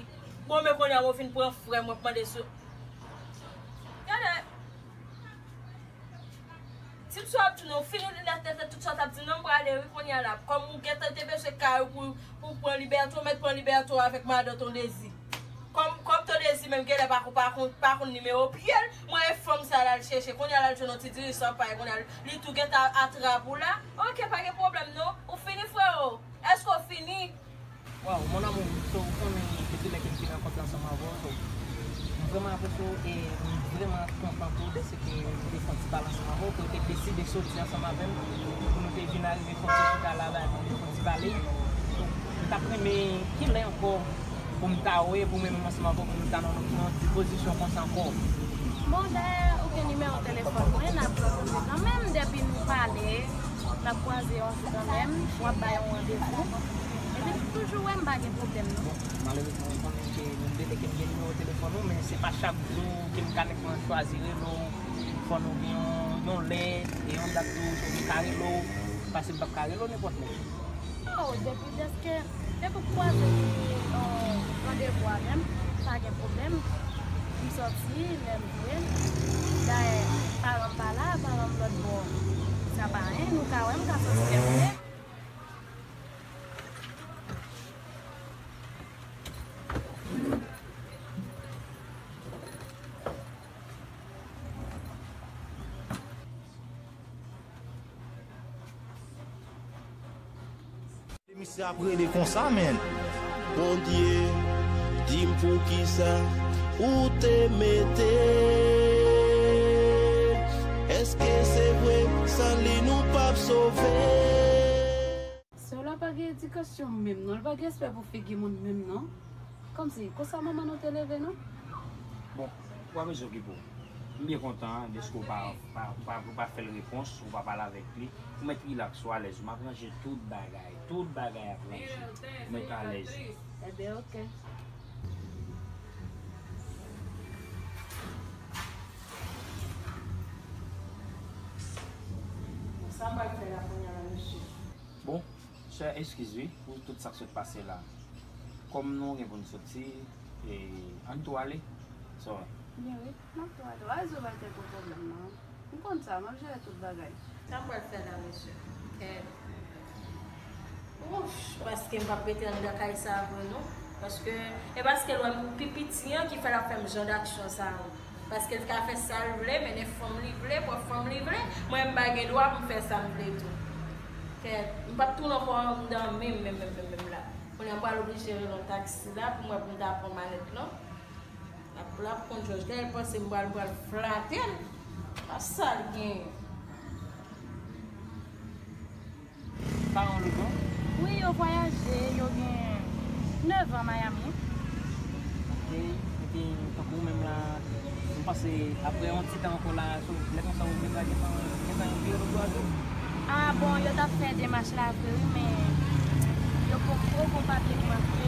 Bon, men kounye a w vin pran frè m, w ap mande sou. Gade. Di m sa w ap di non, fini nèt nèt nèt tout sa w t ap di non, m prale wi kounye a la. Kòm ou gentan te bezwen kay ou pou, pou pran libète w, mèt pran libète w avèk madan Ton Dezi. Kòm, kòm Ton Dezi menm genlè pa, pa konn, pa konn nimewo pye l, mwen e fanm sa l al chèche. Kounye a l al jwenn yon ti dirijan pay, kounye a li tou gentan atrap ou la. Oke, pa gen pwoblèm non. Ou fini freo? Èske w fini? Waw, mon amour, so, ou konnen depi lè ke m te rankontre ansanm avè w, so, m vrèman apresye w e m vrèman kontan tou dèske m te fè yon ti pale ansanm avè w, ke w te deside soti ansanm avè m, pou nou te vin arive fè yon ti chita la, la, pou nou fè yon ti pale. So, m t ap renmen kilè ankò pou m ta wè, pou mwen menm ansanm avè w, pou nou ta nan, nan yon ti pozisyon konsa ankò. Bon, dayè, ou gen nimewo telefòn mwen, n ap rankontre kanmenm, depi nou pale, n ap kwaze yon jou kanmenm, w ap bay yon randevou. Epi toujou wè m pa gen pwoblèm non. Bon, malerezman, ou konnen ke menm de lè ke m gen nimewo telefòn ou, men se pa chak jou ke m ka nèk mwen chwazi rele w. Fò nou gen yon, yon lè e yon dat tou, so m ka rele w, paske m p ap ka rele w nenpòt lè. Oh, depi dèske, depi w kwaze yon randevou a menm, pa gen pwoblèm. M sòti lè m vle. Dayè, paran m pa la, paran m lòt bò. Sa pa anyen, nou ka wè m ka sòti lè m vle. Misye ap rele konsa, menn. Bondye, di m poukisa ou te mete. Èske se vre, san li nou p ap sove? Sè w la pa gen edikasyon menm non, l pa gen respè pou figi moun menm non. Kòmsi, konsa manman nou te leve nou? Bon, ou pa bezwen okipe w. M byen kontan dèske w pa, pa, ou pa, ou pa fè l repons, ou pa pale avèk li. Ou mèt rilaks, ou alèz. M ap ranje tout bagay. Tout bagay ap ranje. Ou mèt alèz. Enben, oke. Sa m pral fè la kounye a la, mesye? Bon, sè, eskiz wi pou tout sa k sot pase la. Kòm nou gen pou n soti, e, ann tou ale. Sa w wè? Byen wi, n ap tou ale. Wa rezon pa te gwo pwoblèm non. M konn sa, m ap jere tout bagay. Sa m pral fè la, mesye? Kèt. Ouch, paske m p ap rete anndan kay sa vre non. Paske, e paske l wè m pi piti an ki fè l ap fè m jan d'aksyon sa yo. Paske l ka fè sa l vle, mennen fanm li vle, pran fanm li vle, mwen m pa gen dwa pou m fè sa m vle tou. Kèt, m p ap tounen ankò anndan menm, menm, menm, menm, menm la. Kounye a m pral oblije rele yon taksi la pou m wè pou m ta pran malèt lan. Ap la pou konn jòj, gade l panse m pral, m pral flate l. Pa sa l genyen. Paran w lòt bò? Wi, yo vwayaje, yo gen nèf an Miami. Ok, epi tankou w menm la, m panse apre yon ti tan ankò la, lè konsa ou menm la gentan, gentan yon vye lòt bò a tou? Ah bon, yo t ap fè demach la vre wi, men yo poko, poko papye pou mwen vre.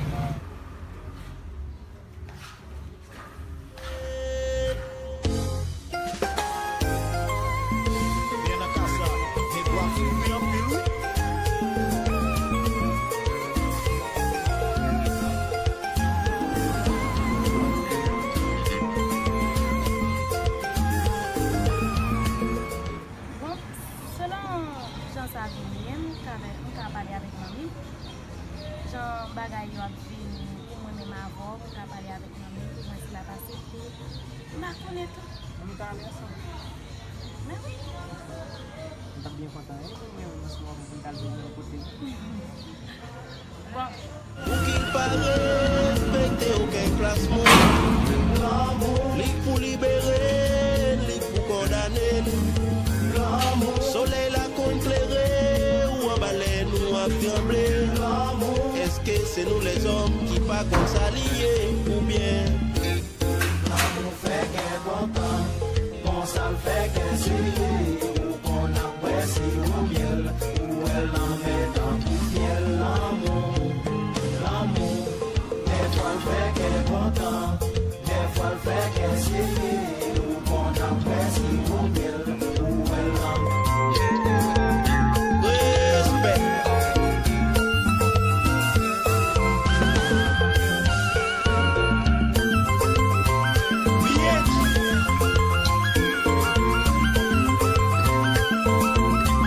Ebyen, nan ka sa, nèg yo ap soufri anpil, wi. Bon, selon jan sa vini ye, m ka, m ka pale avèk manmi. Jan bagay yo ap vini pou mwen menm avè w, m ka pale avèk manmi pou mwen si l ap aksepte. M pa konnen tou. Ann nou ta ale ansanm. Men wi. M t ap byen kontan, wi, pou mwen, nan swa pou m t al jwenn yon kote. Bon. Pou ki l pa respekte okenn klas moun. Li k pou libere n, li k pou kondane n. Solèy la konn klere ou anba lè nou ap tranble. Èske se nou lèzòm ki pa konn sa li ye oubyen? Lanmou fè kè kontan, konsa l fè kè sere. Ou konn ap bwè siwo myèl, ou wè lanmè tankou fyèl. Lanmou, lanmou, dèfwa l fè kè kontan, dèfwa l fè kè sere. Ou konn ap bwè siwo myèl, ou wè lanmè. Respè. Byen di.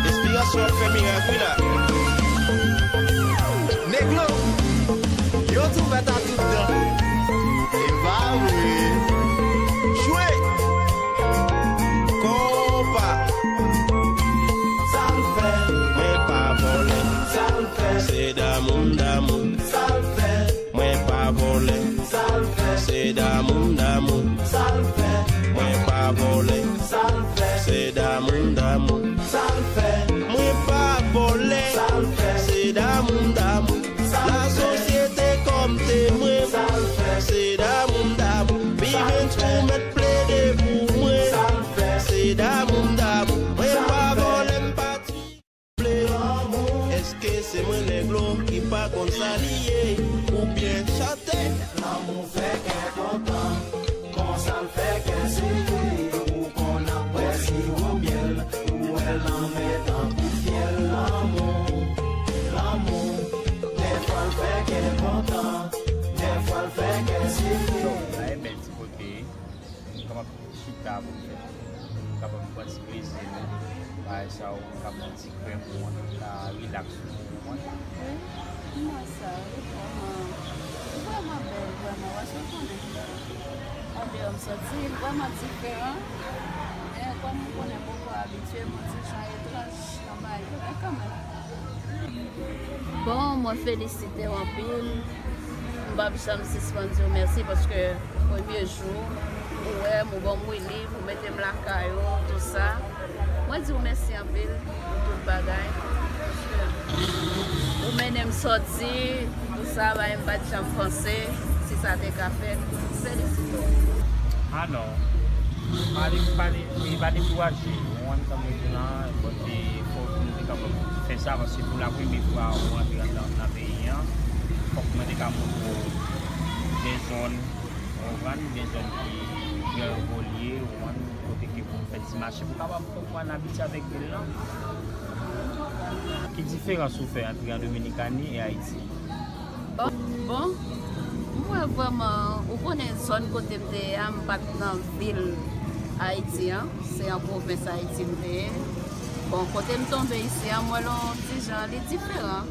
Enspirasyon ap fè mirak wi la. Neglo, yo tou fèt a tout dan. E pa vre. Jwe. Konpa. Sa l fè. Mwen pa vòlè. Sa l fè. Se damou m damou. Sa l fè. Mwen pa vòlè. Sa l fè. Se damou m damou. Sa l fè. Mwen pa vòlè. Sa l fè. Se damou m damou. Sa l fè. Mwen pa vòlè. Sa l fè. Se damou m damou. Lasosyete kòm temwen. Sa l fè. Se damou m damou. P Vince ou mèt plede pou mwen. Sa l fè. Se damou m damou. Mwen pa vòlè, m pa tiye. Èske se mwen Neglo ki pa konn sa li ye? Oubyen chante? Lanmou fè kè kontan, konsa l fè kè sere. Ou konn ap bwè siwo myèl, ou wè lanmè tankou fyèl. Lanmou, lanmou, dèfwa l fè kè kontan, dèfwa l fè kè sere. Sa e bèl ti kote. Nou kapab chita pou nou fè, nou kapab pran ti plezi nou. Bagay sa yo, nou ka pran ti krèm ou, nou ka rilaks nou, ou konprann? Wi, m wè sa, wi, vrèman, li vrèman bèl, vrèman, paske w konnen, andeyò m soti, li vrèman diferan, men kòm m konnen m poko abitye, m yon ti jan etranj nan bagay yo, men kanmenm. Bon, mwen felisite w anpil. M p ap janm sispann di w mèsi paske premye jou ou wè m, ou ban m wi liv, ou mete m lakay ou, tou sa. Mwen di w mèsi anpil pou tout bagay. Paske ou mennen m sòti, tou sa, bagay m pa t janm panse si sa te ka fèt. M felisite w. Ah non. Pa de, pa de, e pa dekouraje. Ou konprann sa mwen di w lan, bon, se fòk nou te kapab fè sa, paske pou la premye fwa ou antre nan, nan peyi an, fòk mwen te ka montre w de zòn, ou konprann, de zòn ki byen evolye, ou konprann, kote ke pou n fè ti mache, pou kapab konprann abitye avèk vil lan. Ki diferans ou fè ant Dominikani e Ayiti? Bon, bon, m wè vrèman, ou konnen zòn kote m te ye a, m pa t nan vil Ayiti an, se yon pwovens Ayiti m te ye. Bon, kote m tonbe isi an, mwen, yon ti jan, li diferan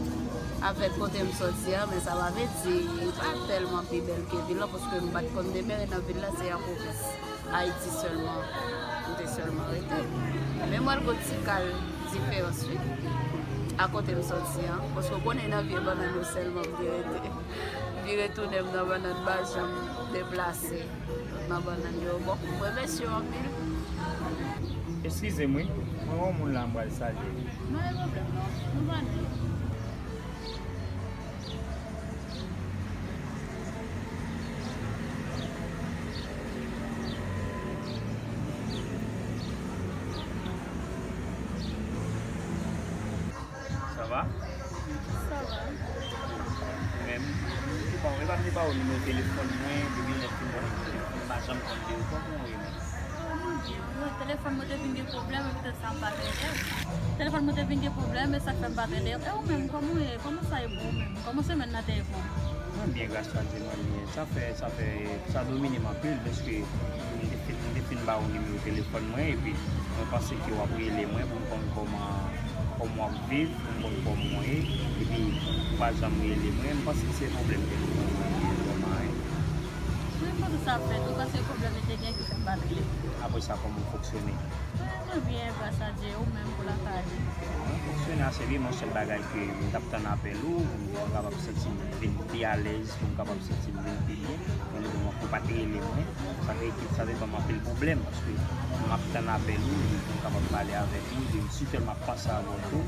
avèk kote m sòti an, men sa pa vle di li pa tèlman pi bèl ke vil la, paske m pa t konn demere nan vil la, se yon pwovens Ayiti sèlman, m te sèlman rete. Men mwen, l gon ti kal diferans, wi, a kote m sòti an, paske w konnen nan vye bannann yo sèlman m te rete. Vire tounen m nan bannann, m pa janm deplase. Nan bannann yo. Bon, mwen remèsye w anpil. Eskize m, wi. Mwen wè yon moun la, m pral salye li. Pa gen pwoblèm, non. Nou pa nèg. Sa va? Sa va. Ou menm? Bon, e pa m te ba ou nimewo telefòn mwen, depi lè m fin ba w nimewo telefòn, m pa janm konn de ou. Kòman ou ye menm? Ah, mwen byen. Mwen, telefòn mwen te vin gen pwoblèm, e poutèt sa m pa t rele w. Telefòn mwen te vin gen pwoblèm, e sa k fè m pa t rele w. E ou menm, kòman ou ye? Kòman sa ye pou ou menm? Kòman semèn nan te ye pou ou? Mwen byen, gras a Dye, mwen byen. Sa fè, sa fè, sa domine m anpil, paske m te fin, m te fin ba ou nimewo telefòn mwen, epi mwen panse ke w ap rele mwen pou m konn kòman, kòman w ap viv, pou m konn kòman w ye, epi ou pa janm rele mwen, m panse se pwoblèm telefòn mwen li ye vrèman, wi. Wi, m panse sa ap fèt, wi, paske pwoblèm li te gen ki fè m pa t rele w. Apre sa, kòman w fonksyone? Mwen, mwen byen, gras a Dye, ou menm pou lakay ou? Mwen fonksyone ase byen, men yon sèl bagay ke m t ap tann apèl ou, pou m kapab santi m vin pi alèz, pou m kapab santi m vin pi byen. Mwen, mwen, ou pa t rele mwen, sa te, sa te ban m anpil pwoblèm, paske m ap tann apèl ou, pou m kapab pale avèk ou, epi m sitèlman ap panse avè w tou,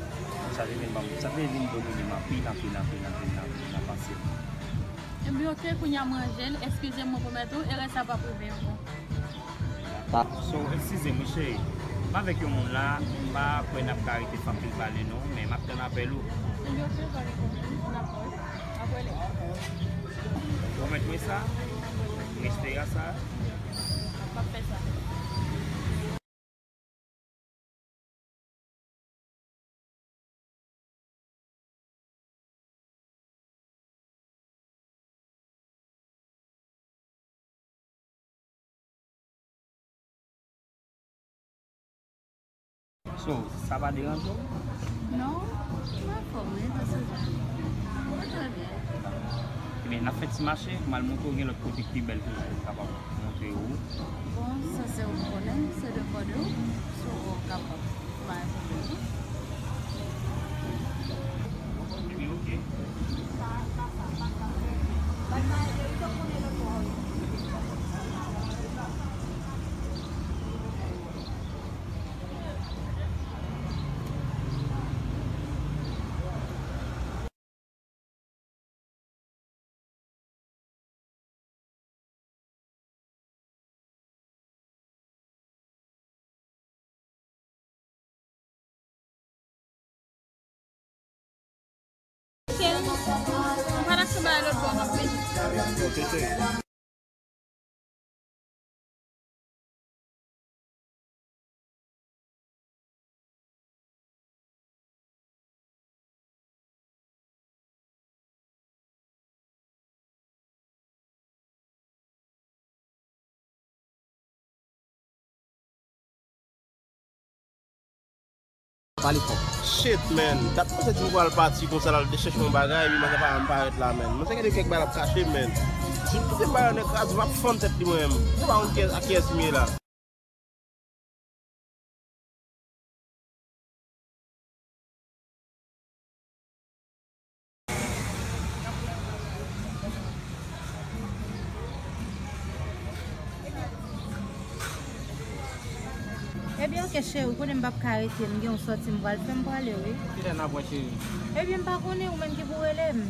sa te vin ban m, sa te vin domine m anpil, anpil, anpil, anpil nan, nan panse m. Ebyen, oke, kounye a m ranje l, eskize m, mwen pwomèt ou, erè sa p ap rive ankò. So, eskize m wi cheri. M avèk yon moun la, m pa kwè n ap ka rete fè anpil pale non, men m ap tann apèl ou. Ebyen, oke, pa gen pwoblèm, n ap wè. N ap rele. Pwomèt mwen sa? M espere sa? M ap fè sa. So, sa pa deranje w? Non, m anfòm wi, pa sou sa. Mwen trè byen. Ebyen, n ap fè ti mache, m al montre w gen lòt kote ki pi bèl toujou, m kapab montre w. Bon, sa se ou konnen, se de kòde w, so ou kapab. Pa gen pwoblèm. Ebyen, oke. Cheri, ou pa t ap sou bagay lòt bò non, wi. Ok, cheri. Pale fò. Shit, man. Dat panse di m pral pati konsa la, al chèche yon bagay, epi mwen pa, m parèt la, man. Mwen se gade kèk bagay l ap kache, man. Si m kite m bagay nan kraze, m ap fann tèt li mwen menm. Se pa konn kiyès, a kiyès m ye la. Ebyen, oke, cheri, ou konnen m p ap ka rete, m gen yon sòti m pral fè, m prale, wi. Kilè n ap wè, cheri? Ebyen, m pa konnen, ou menm ki pou rele m.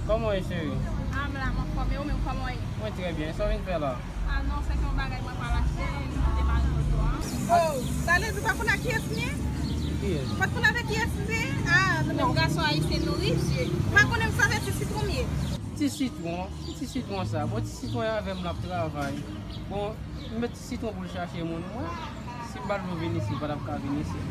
Kòman w ye, cheri? Ah, m la, m anfòm. E ou menm, kòman w ye? Mwen trè byen. Sa w vin fè la? Ah non, se yon bagay mwen pral achte, li mande m al nan moto a. Oh, sa vle di w pa konn ak kiyès m ye? Ou pa t konn avèk kiyès m te ye? Ah, nou menm gason ayisyen, nou ridye. Ou pa konnen m sanble ti sitwon m ye. Ti sitwon, ti sitwon sa. Bon, ti sitwon avè m l ap travay. Bon, m met ti sitwon pou l chache moun, mwen. Si m pa t vle vin isi, m pa t ap ka vin isi.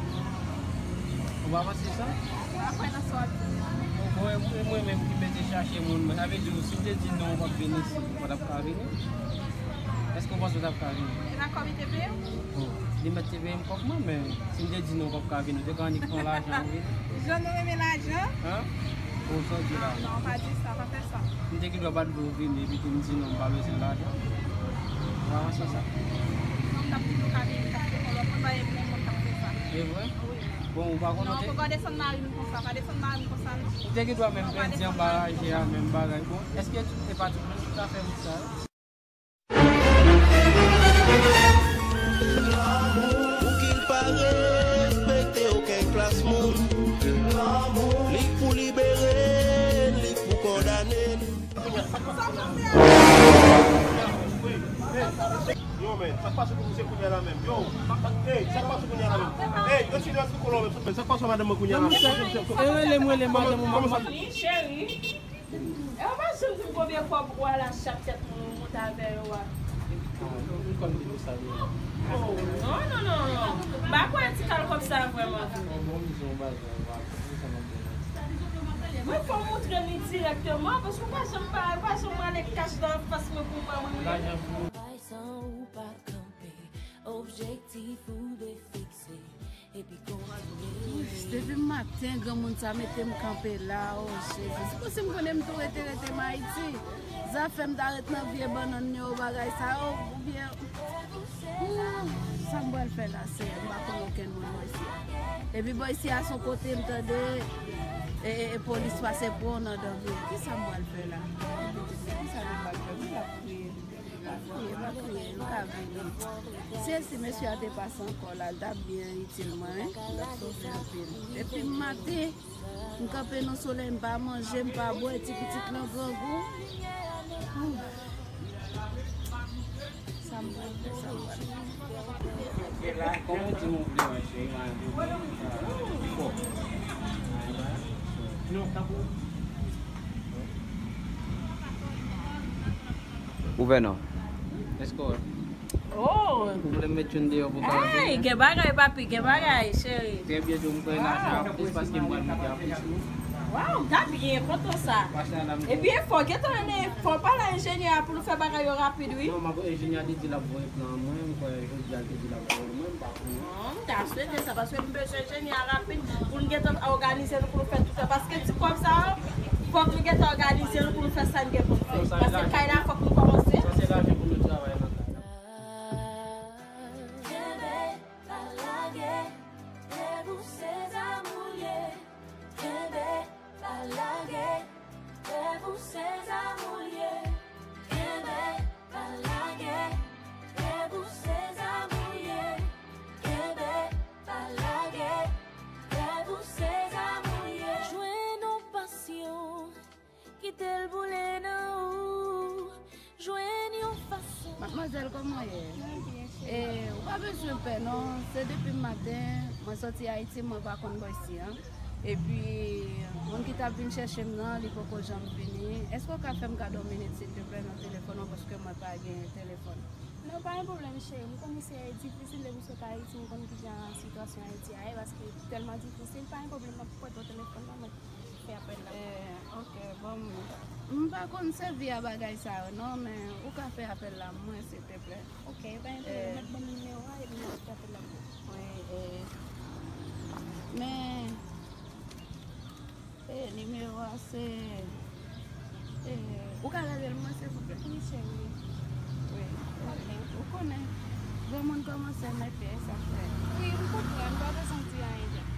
Ou pa panse sa? Mwen pa kwè nan sa w ap di a. Bon, e mwen, e mwen menm ki mete chache moun, mwen. Sa vle di, si m te di non, ou p ap vin isi, ou pa t ap ka vini. Èske w panse w t ap ka vini? E pa kòb li te peye w? Bon, li mèt te peye m kòb mwen, men si m te di non, ou p ap ka vini. Ou te ka annik pran lajan ou vini. Jan nou renmen lajan? Hein? Bon, sa w di la. Ah, non, pa di sa, pa fè sa. M te gen dwa pa t vle w vini, epi tou m di non, m pa bezwen lajan. Ou pa panse sa? Non, m t ap toujou ka vini, m t ap fè kòlòk, mwen pa renmen moun k ap fè sa. E vre? Wi. Bon, ou pa konn. Non, ou pa desann mari m konsa, pa desann mari m konsa, non. Ou te gen dwa menm pèdi anba raje a, menm bagay. Bon, èske tout, e pa tout moun ki ka fè wout sa yo? Pou ki l pa respekte okenn klas moun. Li k pou libere n, li k pou kondane n. Yo, men, sa k pase pou misye kounye a la menm? Yo, sa k pase kounye a la menm? Ey, yo ti dwe kolon menm. Sa k pase madanm mwen kounye a la menm? E rele m, rele madanm ou, madanm. Cheri, e ou pa janm di m konbyen kòb ou al achte ak tèt moun ou monte avè yo a? Ou konn di nou sa deja. Oh, non, non, non, non. M pa kwè ti kal kòb sa vrèman vre. Bon, bon, m di yon bagay, ou pa konprann sa m ap di la. Mwen fò w montre m li dirèkteman, paske ou pa janm pa, ou pa janm ale kach nan anfas mwen pou w wè mwen menm. Lajan pou ou. Bay san ou pa kanpe, objektif ou dwe fikse, epi kontinye. Depi maten, granmoun sa mete m kanpe la, o Jezi. Si posi m konnen m tou rete, rete m Ayiti. Zafè m ta ret nan vye bannann yo, bagay sa yo, oubyen Ooh, sa m pral fè la, Seyè? M pa konn okenn moun mwen isi a. Epi bò isi a se yon kote m tande e, e, e polis pase pran w nan dan vye. Kisa m pral fè la? Kisa nou pral fè? M ap priye. M ap priye, m ap priye. M ka vini. Seyè, si mesye a te pase ankò la, l t ap byen itil mwen, wi. L ap sove anpil. Epi m mate. M kanpe nan solèy, m pa manje, m pa bwè, ti pitit lan grangou. Sa m pral fè, sa m pral fè. E la, kòman w di m ou vle manje, manje pi fò. Non, tanpri. Ouvè non. Èske w Oh! Ou vle m met youn deyò pou w ka Hey, gen bagay, papi, gen bagay, cheri. Trè byen, Joe, m kwè lajan ap plis paske m pral mete a plis wi. Waw, m ta byen kontan sa. Epi e fò, gentan rele, fò pale a enjenyè a pou l fè bagay yo rapid, wi. Non, m ap enjenyè a te di l ap voye plan an mwen, m kwè jodi a l te di l ap voye l mwen, m pa konnen. Non, m ta swete sa, paske m bezwen enjenyè a rapid pou n gentan òganize nou pou nou fè tout sa. Paske ti kòb sa yo, fòk nou gentan òganize nou pou nou fè sa n gen pou n fè. Paske kay la, fòk nou kòmanse. Sa se lajan pou nou travay nan kay la. Kenbe, pa lage, debout se zamoulye. Kenbe, pa lage, debout se zamoulye. Kenbe, pa lage, debout se zamoulye. Kenbe, pa lage, debout se zamoulye. Jwenn yon pasyon. Kite l boule nan ou, jwenn yon fason. Madmwazèl, kòman w ye? Mwen byen, cheri. E, ou pa bezwen pè, non. Se depi maten, mwen soti Ayiti, mwen pa konn bò isi a. Epi, moun ki t ap vin chèche m nan, li poko janm vini. Èske w ka fè m kado yon minit, silteplè, nan telefòn ou, paske mwen pa gen telefòn? Non, pa gen pwoblèm, cheri. M konn isi a e difisil depi w sot Ayiti, m konn kijan sitiyasyon Ayiti a ye, paske tèlman difisil. Pa gen pwoblèm, m ap prete w telefòn nan, mwen fè apèl la. Eh, ok, bon, m, m pa konn sèvi a bagay sa yo, non, men ou ka fè apèl la mwen, silteplè. Ok, pa gen pwoblèm, eh, mèt ban m nimewo a, epi m ap fè apèl la pou ou. Wi, eh, men, eh, nimewo a se, eh, ou ka rele l mwen, silvouplè? Wi, cheri. Wi, ok, ou konnen, granmoun kòmanse mete sa fè. Wi, m konprann, pa bezwen di anyen, jan.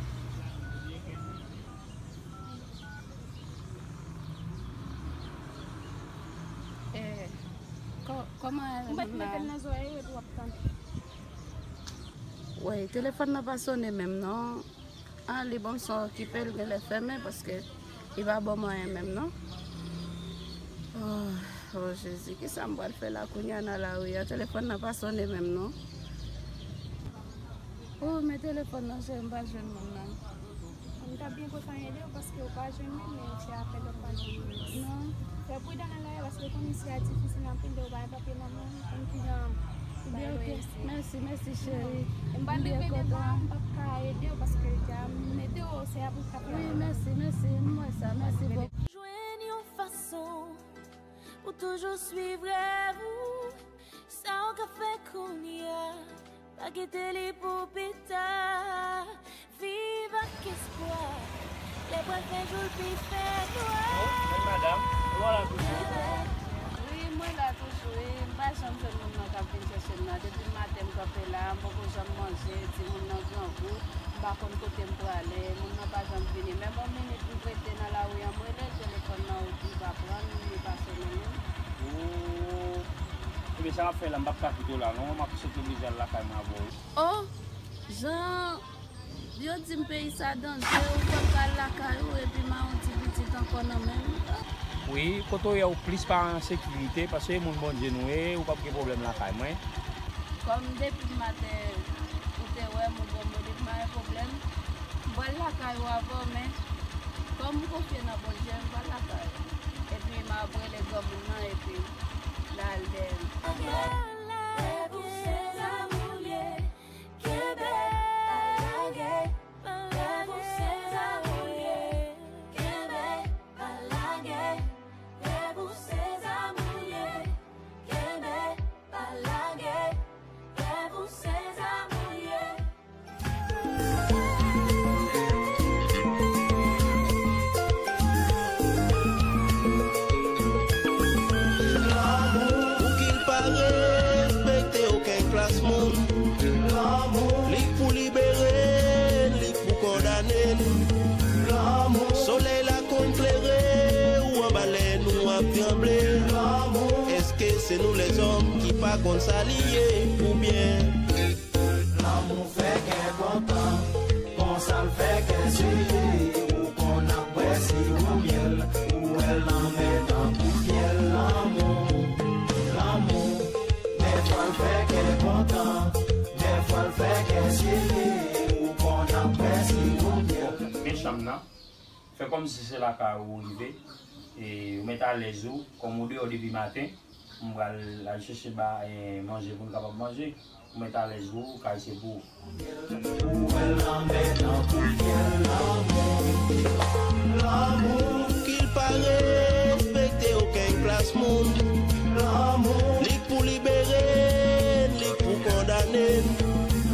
Eh, kò-, kòman... M mèt mete l nan zòrèy ou epi w ap tande. Wi, telefòn nan pa sonnen menm non. Ah, li ban m son okipe, l genlè fèmen paske li pa ban m anyen menm non. Oh, oh Jezi, kisa m pral fè la kounye a nan lari a? Telefòn nan pa sonnen menm non. Oh, men telefòn nan, cheri, m pa jwenn moun nan. M t ap byen kontan ede w paske w pa jwenn li, men se apèl w pa jwenn li. Non. Fè pridan nan lari paske w konnen isi a difisil anpil, lè w pa gen papye nan men w, konn kijan pou bay lòyè isi. Mèsi, mèsi, cheri. M pa rive devan, m p ap ka ede w paske deja m ede w, se apre k ap la. Wi, mèsi, mèsi, m wè sa, mèsi bokou. Jwenn yon fason pou toujou swiv rèv ou. Sa w ka fè kounye a, pa kite li pou pita. Viv ak espwa, lè pral fè jou l pi fè nwa. Oh, men madam, ou la toujou? Wi, mwen la toujou, wi. M pa janm jwenn moun nan k ap vin chèche m nan. Depi maten m kanpe la, m poko janm manje, timoun nan grangou, m pa konn kote m prale, moun nan pa janm vini. Menm yon minit m rete nan lari an, m rele telefòn nan, li pa pran, li pa sonnen menm. Oh. Ebyen, sa m ap fè la, m p ap ka kite w la non, m ap sot oblije al lakay mwen avè w. Oh, jan yo di m peyi sa danje, ou pral pral lakay ou epi mawon ti pitit ankò nan men m. Wi, kote w ye a ou plis pa an sekirite, paske moun Bondye nou ye, ou p ap gen pwoblèm lakay mwen. Kòm depi maten ou te wè m, ou bon, bon, depi m pa gen pwoblèm, m pral lakay ou avè w, men kòm m konfye nan Bondye, m pral lakay ou. Epi m ap rele granmoun nan, epi l al dèyè m. Lè pou se zanmi w ye, kenbe, pa lage. Lè pou se zanmi w ye, kenbe, pa lage. Lè pou se zanmi w ye, kenbe, pa lage. Lè pou se zanmi w ye. Pou ki l pa respekte okenn klas moun. Li k pou libere n, li k pou kondane n. Solèy la konn klere ou anba lè nou ap tranble. Èske se nou lèzòm ki pa konn sa li ye oubyen? Lanmou fè kè kontan, konsa l fè kè sere. Ou konn ap bwè siwo myèl, ou wè l anmè tankou fyèl. Lanmou, lanmou, dèfwa l fè kè kontan, dèfwa l fè kè sere. Ou konn ap bwè siwo myèl. Men chanm nan. Fè kòmsi se lakay ou ou rive, e ou mèt alèz ou, kòm ou deyò depi maten, m pral al chèche ba, e, manje pou n kapab manje, ou mèt alèz ou, kay se pou ou. Ou wè l anmè tankou fyèl. Lanmou, lanmou, ki l pa respekte okenn klas moun. Lanmou, li k pou libere n, li k pou kondane n.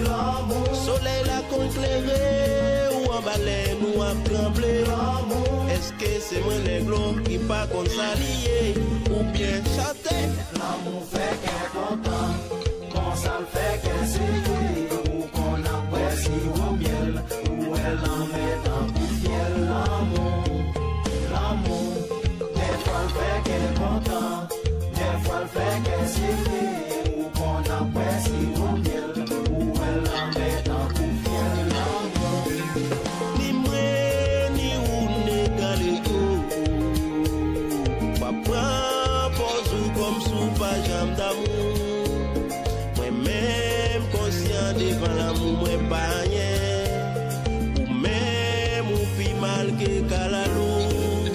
Lanmou, solèy la konn klere ou anba lè nou ap tranble. Èske se mwen nèg lo ki pa konn sa li ye oubyen chante? Lanmou fè kè kontan, konsa l fè kè sere. Ou konn ap bwè siwo myèl, ou wè l anmè tankou fyèl. Lanmou, lanmou, dèfwa l fè kè kontan, dèfwa l fè kè sere. Ou konn ap bwè siwo myèl, ou wè l anmè tankou fyèl. Lanmou. Ni mwen, ni ou, n egal ego. W ap pran pòz ou kòmsi w pa janm damou. Mwen menm konsyan devan lanmou mwen pa anyen. Ou menm ou pi mal ke kalalou.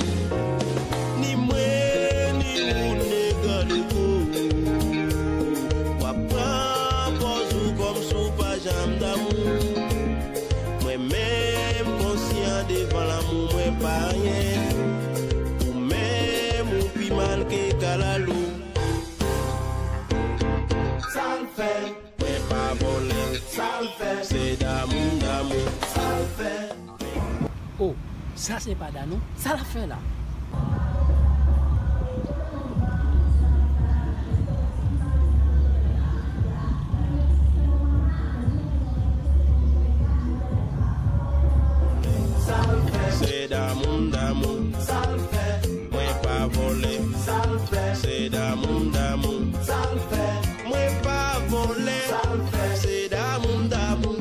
Ni mwen, ni ou, n egal ego. W ap pran pòz ou kòmsi w pa janm damou. Mwen menm konsyan devan lanmou mwen pa anyen. Ou menm ou pi mal ke kalalou. Sa l fè? Mwen pa vòlè. Sa l fè? Se damou m damou. Sa l fè? Oh, sa se pa Da non. Sa l ap fè la? Sa l fè? Se damou m damou. Sa l fè? Mwen pa vòlè. Sa l fè? Se damou m damou. Sa l fè? Mwen pa vòlè. Sa l fè? Se damou m damou.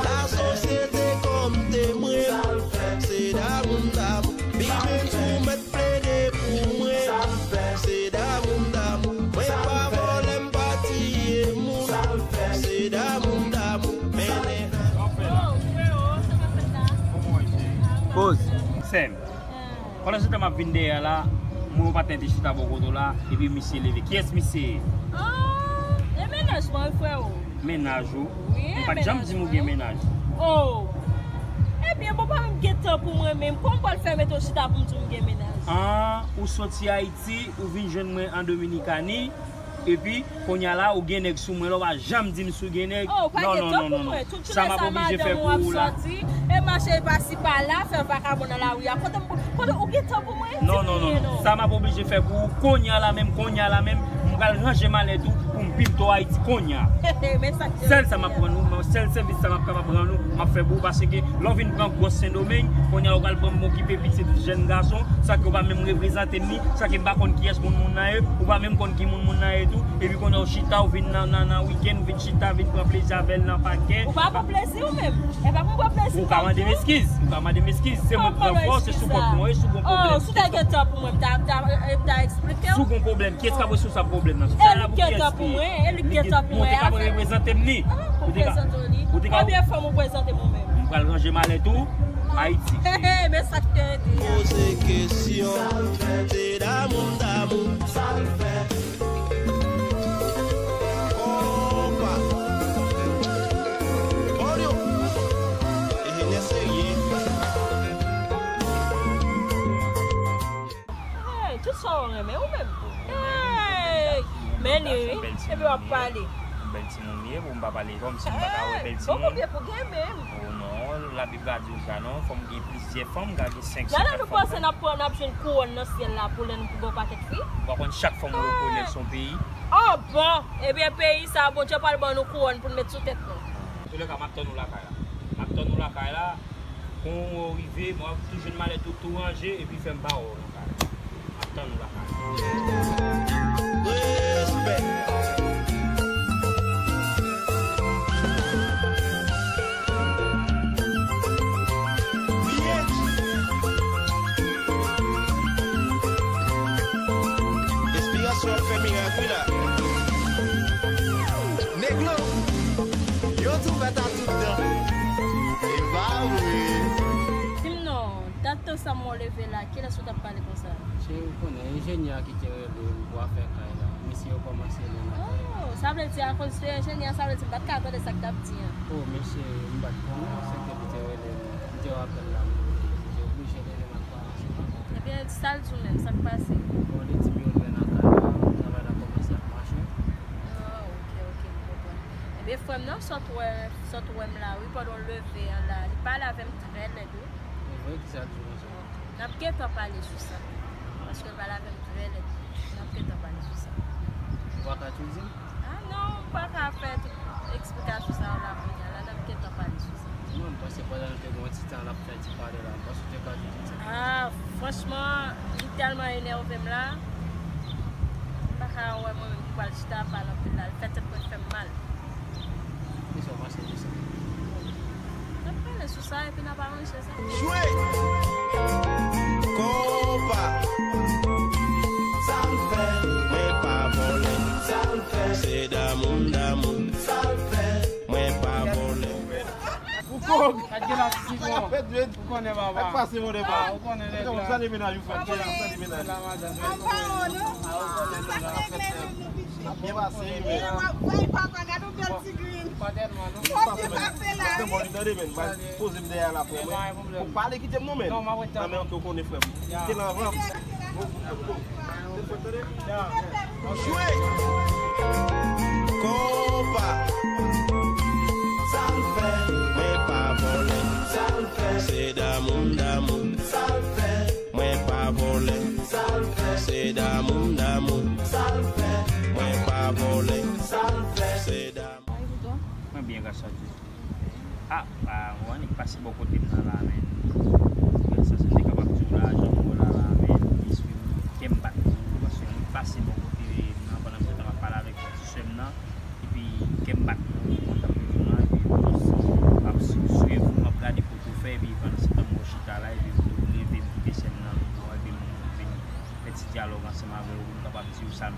Lasosyete kòm temwen. Sa l fè? Se damou m damou. Big Ben sou mèt plede pou mwen. Sa l fè? Se damou m damou. Mwen pa vòlè, m pa tiye moun. Sa l fè? Se damou m damou. Men, men. Poz. Sè m. Pandan se tan m ap vin dèyè la, m wè yon patnè te chita bò kote w la, epi misye leve. Kiyès misye ye? Ah, e mennaj mwen, freo. Mennaj ou? Wi, e mennaj mwen. M pa t janm di m ou gen mennaj. Oh. Ebyen, bon, pa menm gen tan pou mwen menm. Kòman m pral fè mete w chita pou m di w m gen mennaj? Ah, ou soti Ayiti, ou vin jwenn mwen an Dominikani, epi, kounye a la, ou gen nèg sou mwen la, ou pa janm di m si w gen nèg. Oh, pa gen tan pou mwen. Tout jounen sa, madanm ou ap soti, e mache pasi pa la, fè vakabon nan lari a. Kote m, kote ou gen tan pou mwen? Non, non, non, non. Sa m ap oblije fè pou ou, kounye a la menm, kounye a la menm, m pral ranje malèt ou pou m pimpe w Ayiti kounye a. Men sa k sèl sa m ap rann ou, sèl sèvis sa m ap kapab rann ou, m ap fè pou ou, paske lè w vin pran gwòs Sendomeng, kounye a ou pral pran m okipe pitit jèn gason, sa ke w pa menm reprezante m ni, sa ke m pa konn kiyès moun moun nan ye, ou pa menm konn ki moun moun nan ye tou, epi kounye a ou chita, ou vin nan, nan, nan wikenn, ou vin chita, vin pran plezi avè l nan pakè. Ou pa pran plezi ou menm? E pa pou m pran plezi m pa di w. Ou ka mande m eskiz, ou ka mande m eskiz, se mwen ki pran fò, se sou kont mwen, e si w gon pwoblèm. Oh, si w ta gen tan pou mwen, m ta, m ta, m ta eksplike w. Si w gon pwoblèm, kiyès k ap responsab pwoblèm nan? E li k gen tan pou mwen, e li k gen tan pou mwen. Ou te ka reprezante m ni. Ah, ou prezante w li. Konbyen fanm ou prezante m ou menm? M pral ranje malèt ou, Ayiti. Men sa k te rete a. Poze kesyon, se damou m damou. Sa l fè? Konpa. Olyo. Enjenyè serye. Hey, tout sa w renmen ou menm. Hey! Men li, wi. Epi w ap pale. Yon bèl timoun li ye, pou m pa pale kòmsi m pa ka wè bèl timoun. Bon, konbyen pou gen menm? Oh non, Labib pa di w sa non, fò m gen plizyè fanm, m ka gen senk, sèt fanm. Gade nou panse n ap pran, n ap jwenn kouwòn nan syèl la pou lè nou pi gen yon pakèt fi? Ou pa konn chak fanm ou rekonèt se yon peyi? Oh bon, ebyen peyi sa, Bondye pral ban nou kouwòn pou n met sou tèt nou. Antoulèka, m ap tann ou lakay la. M ap tann ou lakay la. Kon ou rive, mwen ap tou jwenn malèt ou tou ranje, epi fè m pa wè w nan kay la. M ap tann ou lakay la. Respè. Byen. Enspirasyon ap fè mirak, wi la. Negro, yo tou fèt a tout dan. E pa vre. Di m non, dat tan sa m wè w leve la, kilès ou t ap pale konsa? Cheri, ou konnen, enjenyè a ki te rele m pou afè kay la. Mesye yo kòmanse lwen nan kay la. Oh, sa vle di akoz de enjenyè a, sa vle di m pa t ka tande sa k t ap di an. Oh, mesye, m pa t konnen, se ke li te rele m. M te wè apèl la, m te oblije leve m al pale ansanm avè w. Ebyen, sa l di w menm, sa k pase? Bon, li di m yo lwen nan kay la, travay la kòmanse ap mache. Ah, ok, ok, m konprann. Ebyen, frè m nan, sot wè, sot wè m la, wi, pandan w leve an la, li pale avè m trè lèd, wi. E vre, kisa l di w konsa? N ap gentan pale sou sa. Paske l pale avè m trè lèd. N ap gentan pale sou sa. Ou pa ka tou di m? Ah non, m pa ka fè tout eksplikasyon sa yo la kounye a la. N ap gentan pale sou sa. Non, m panse pandan nou te gen yon ti tan l ap fè ti pale la, m panse w te ka di m sa. Ah, franchman, li tèlman enève m la, m pa ka wè mwen menm ki pral chita ap pale anpil la. L fè tèt mwen fè m mal. Kisa w panse de sa? N ap pale sou sa epi n ap aranje sa. Jwe! Konpa! Sa l fè? Mwen pa vòlè. Sa l fè? Se damou m damou. Sa l fè? Mwen pa vòlè. Ou kòk! Gad gen la ti bon. Ou konnen papa. Ak pase mwen de pa. Ah, ou konnen nèg la. Salye mennaj ou frè. Salye mennaj. La madanm. An pa wè non. Ah, ou konnen nèg la. Ap byen pase wi men. E w ap bay papa, gade yon bèl ti grenn. Pa tèlman non. Bondye pase la wi. Bon, li tande men, m pral poze m dèyè la pou mwen. Ou pale kite m non men. Non, m ap ret la. Nan men ke w konnen frè m. Kite l anvan. Jwe! Konpa! Sa l fè? Mwen pa vòlè. Sa l fè? Se damou m damou. Sa l fè? Mwen pa vòlè. Sa l fè? Se damou m damou. Sa l fè? Mwen pa vòlè. Sa l fè? Se damou. Mwen byen, gras a Dye. Ah, ah, ou annik pase bò kote m nan la, men. Sa se m te kapab di w la, jan m wè w la, la, men, mesye, kè m bat pou ou, paske ou annik pase bò kote m nan, pandan m gentan ap pale avèk ti sè m nan, epi kè m bat pou ou, kontan pou ou la, epi m ap swiv ou, m ap gade kote w fè, epi pandan se tan m wè w chita la, epi m leve, m kite sè m nan, m wè, epi m vin fè ti dyalòg ansanm avè w, pou m kapab di w sa m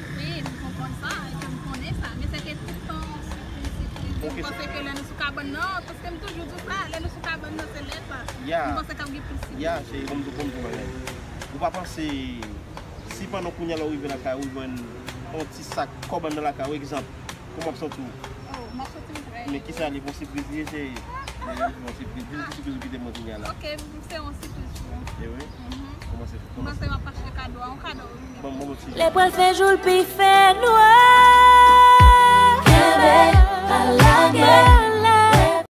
Wi, m konprann sa, e ke m konnen sa. Men se te tout tan sipriz, sipriz. M panse ke lè nou sou kabann nan, paske m toujou di sa, lè nou sou kabann nan, se lè sa. M panse k ap gen plis sipriz. Ya, cheri, bon, m tou konn tou bagay. Ou pa panse, si pandan kounye a la ou rive lakay ou, jwenn yon ti sak kòb anndan lakay ou, egzanp, kòman w ap santi w? Oh, m ap santi m trè. Men kisa li, bon sipriz li ye, cheri? Li bon sipriz, di m ki sipriz ou kite mwen kounye a la. Ok, se yon sipriz pou ou. E wi? Kòman se? M panse m ap achte kado a, yon kado. Ban m, ban m yon ti. Lè pral fè jou l pi fè nwa. Kenbe, pa lage.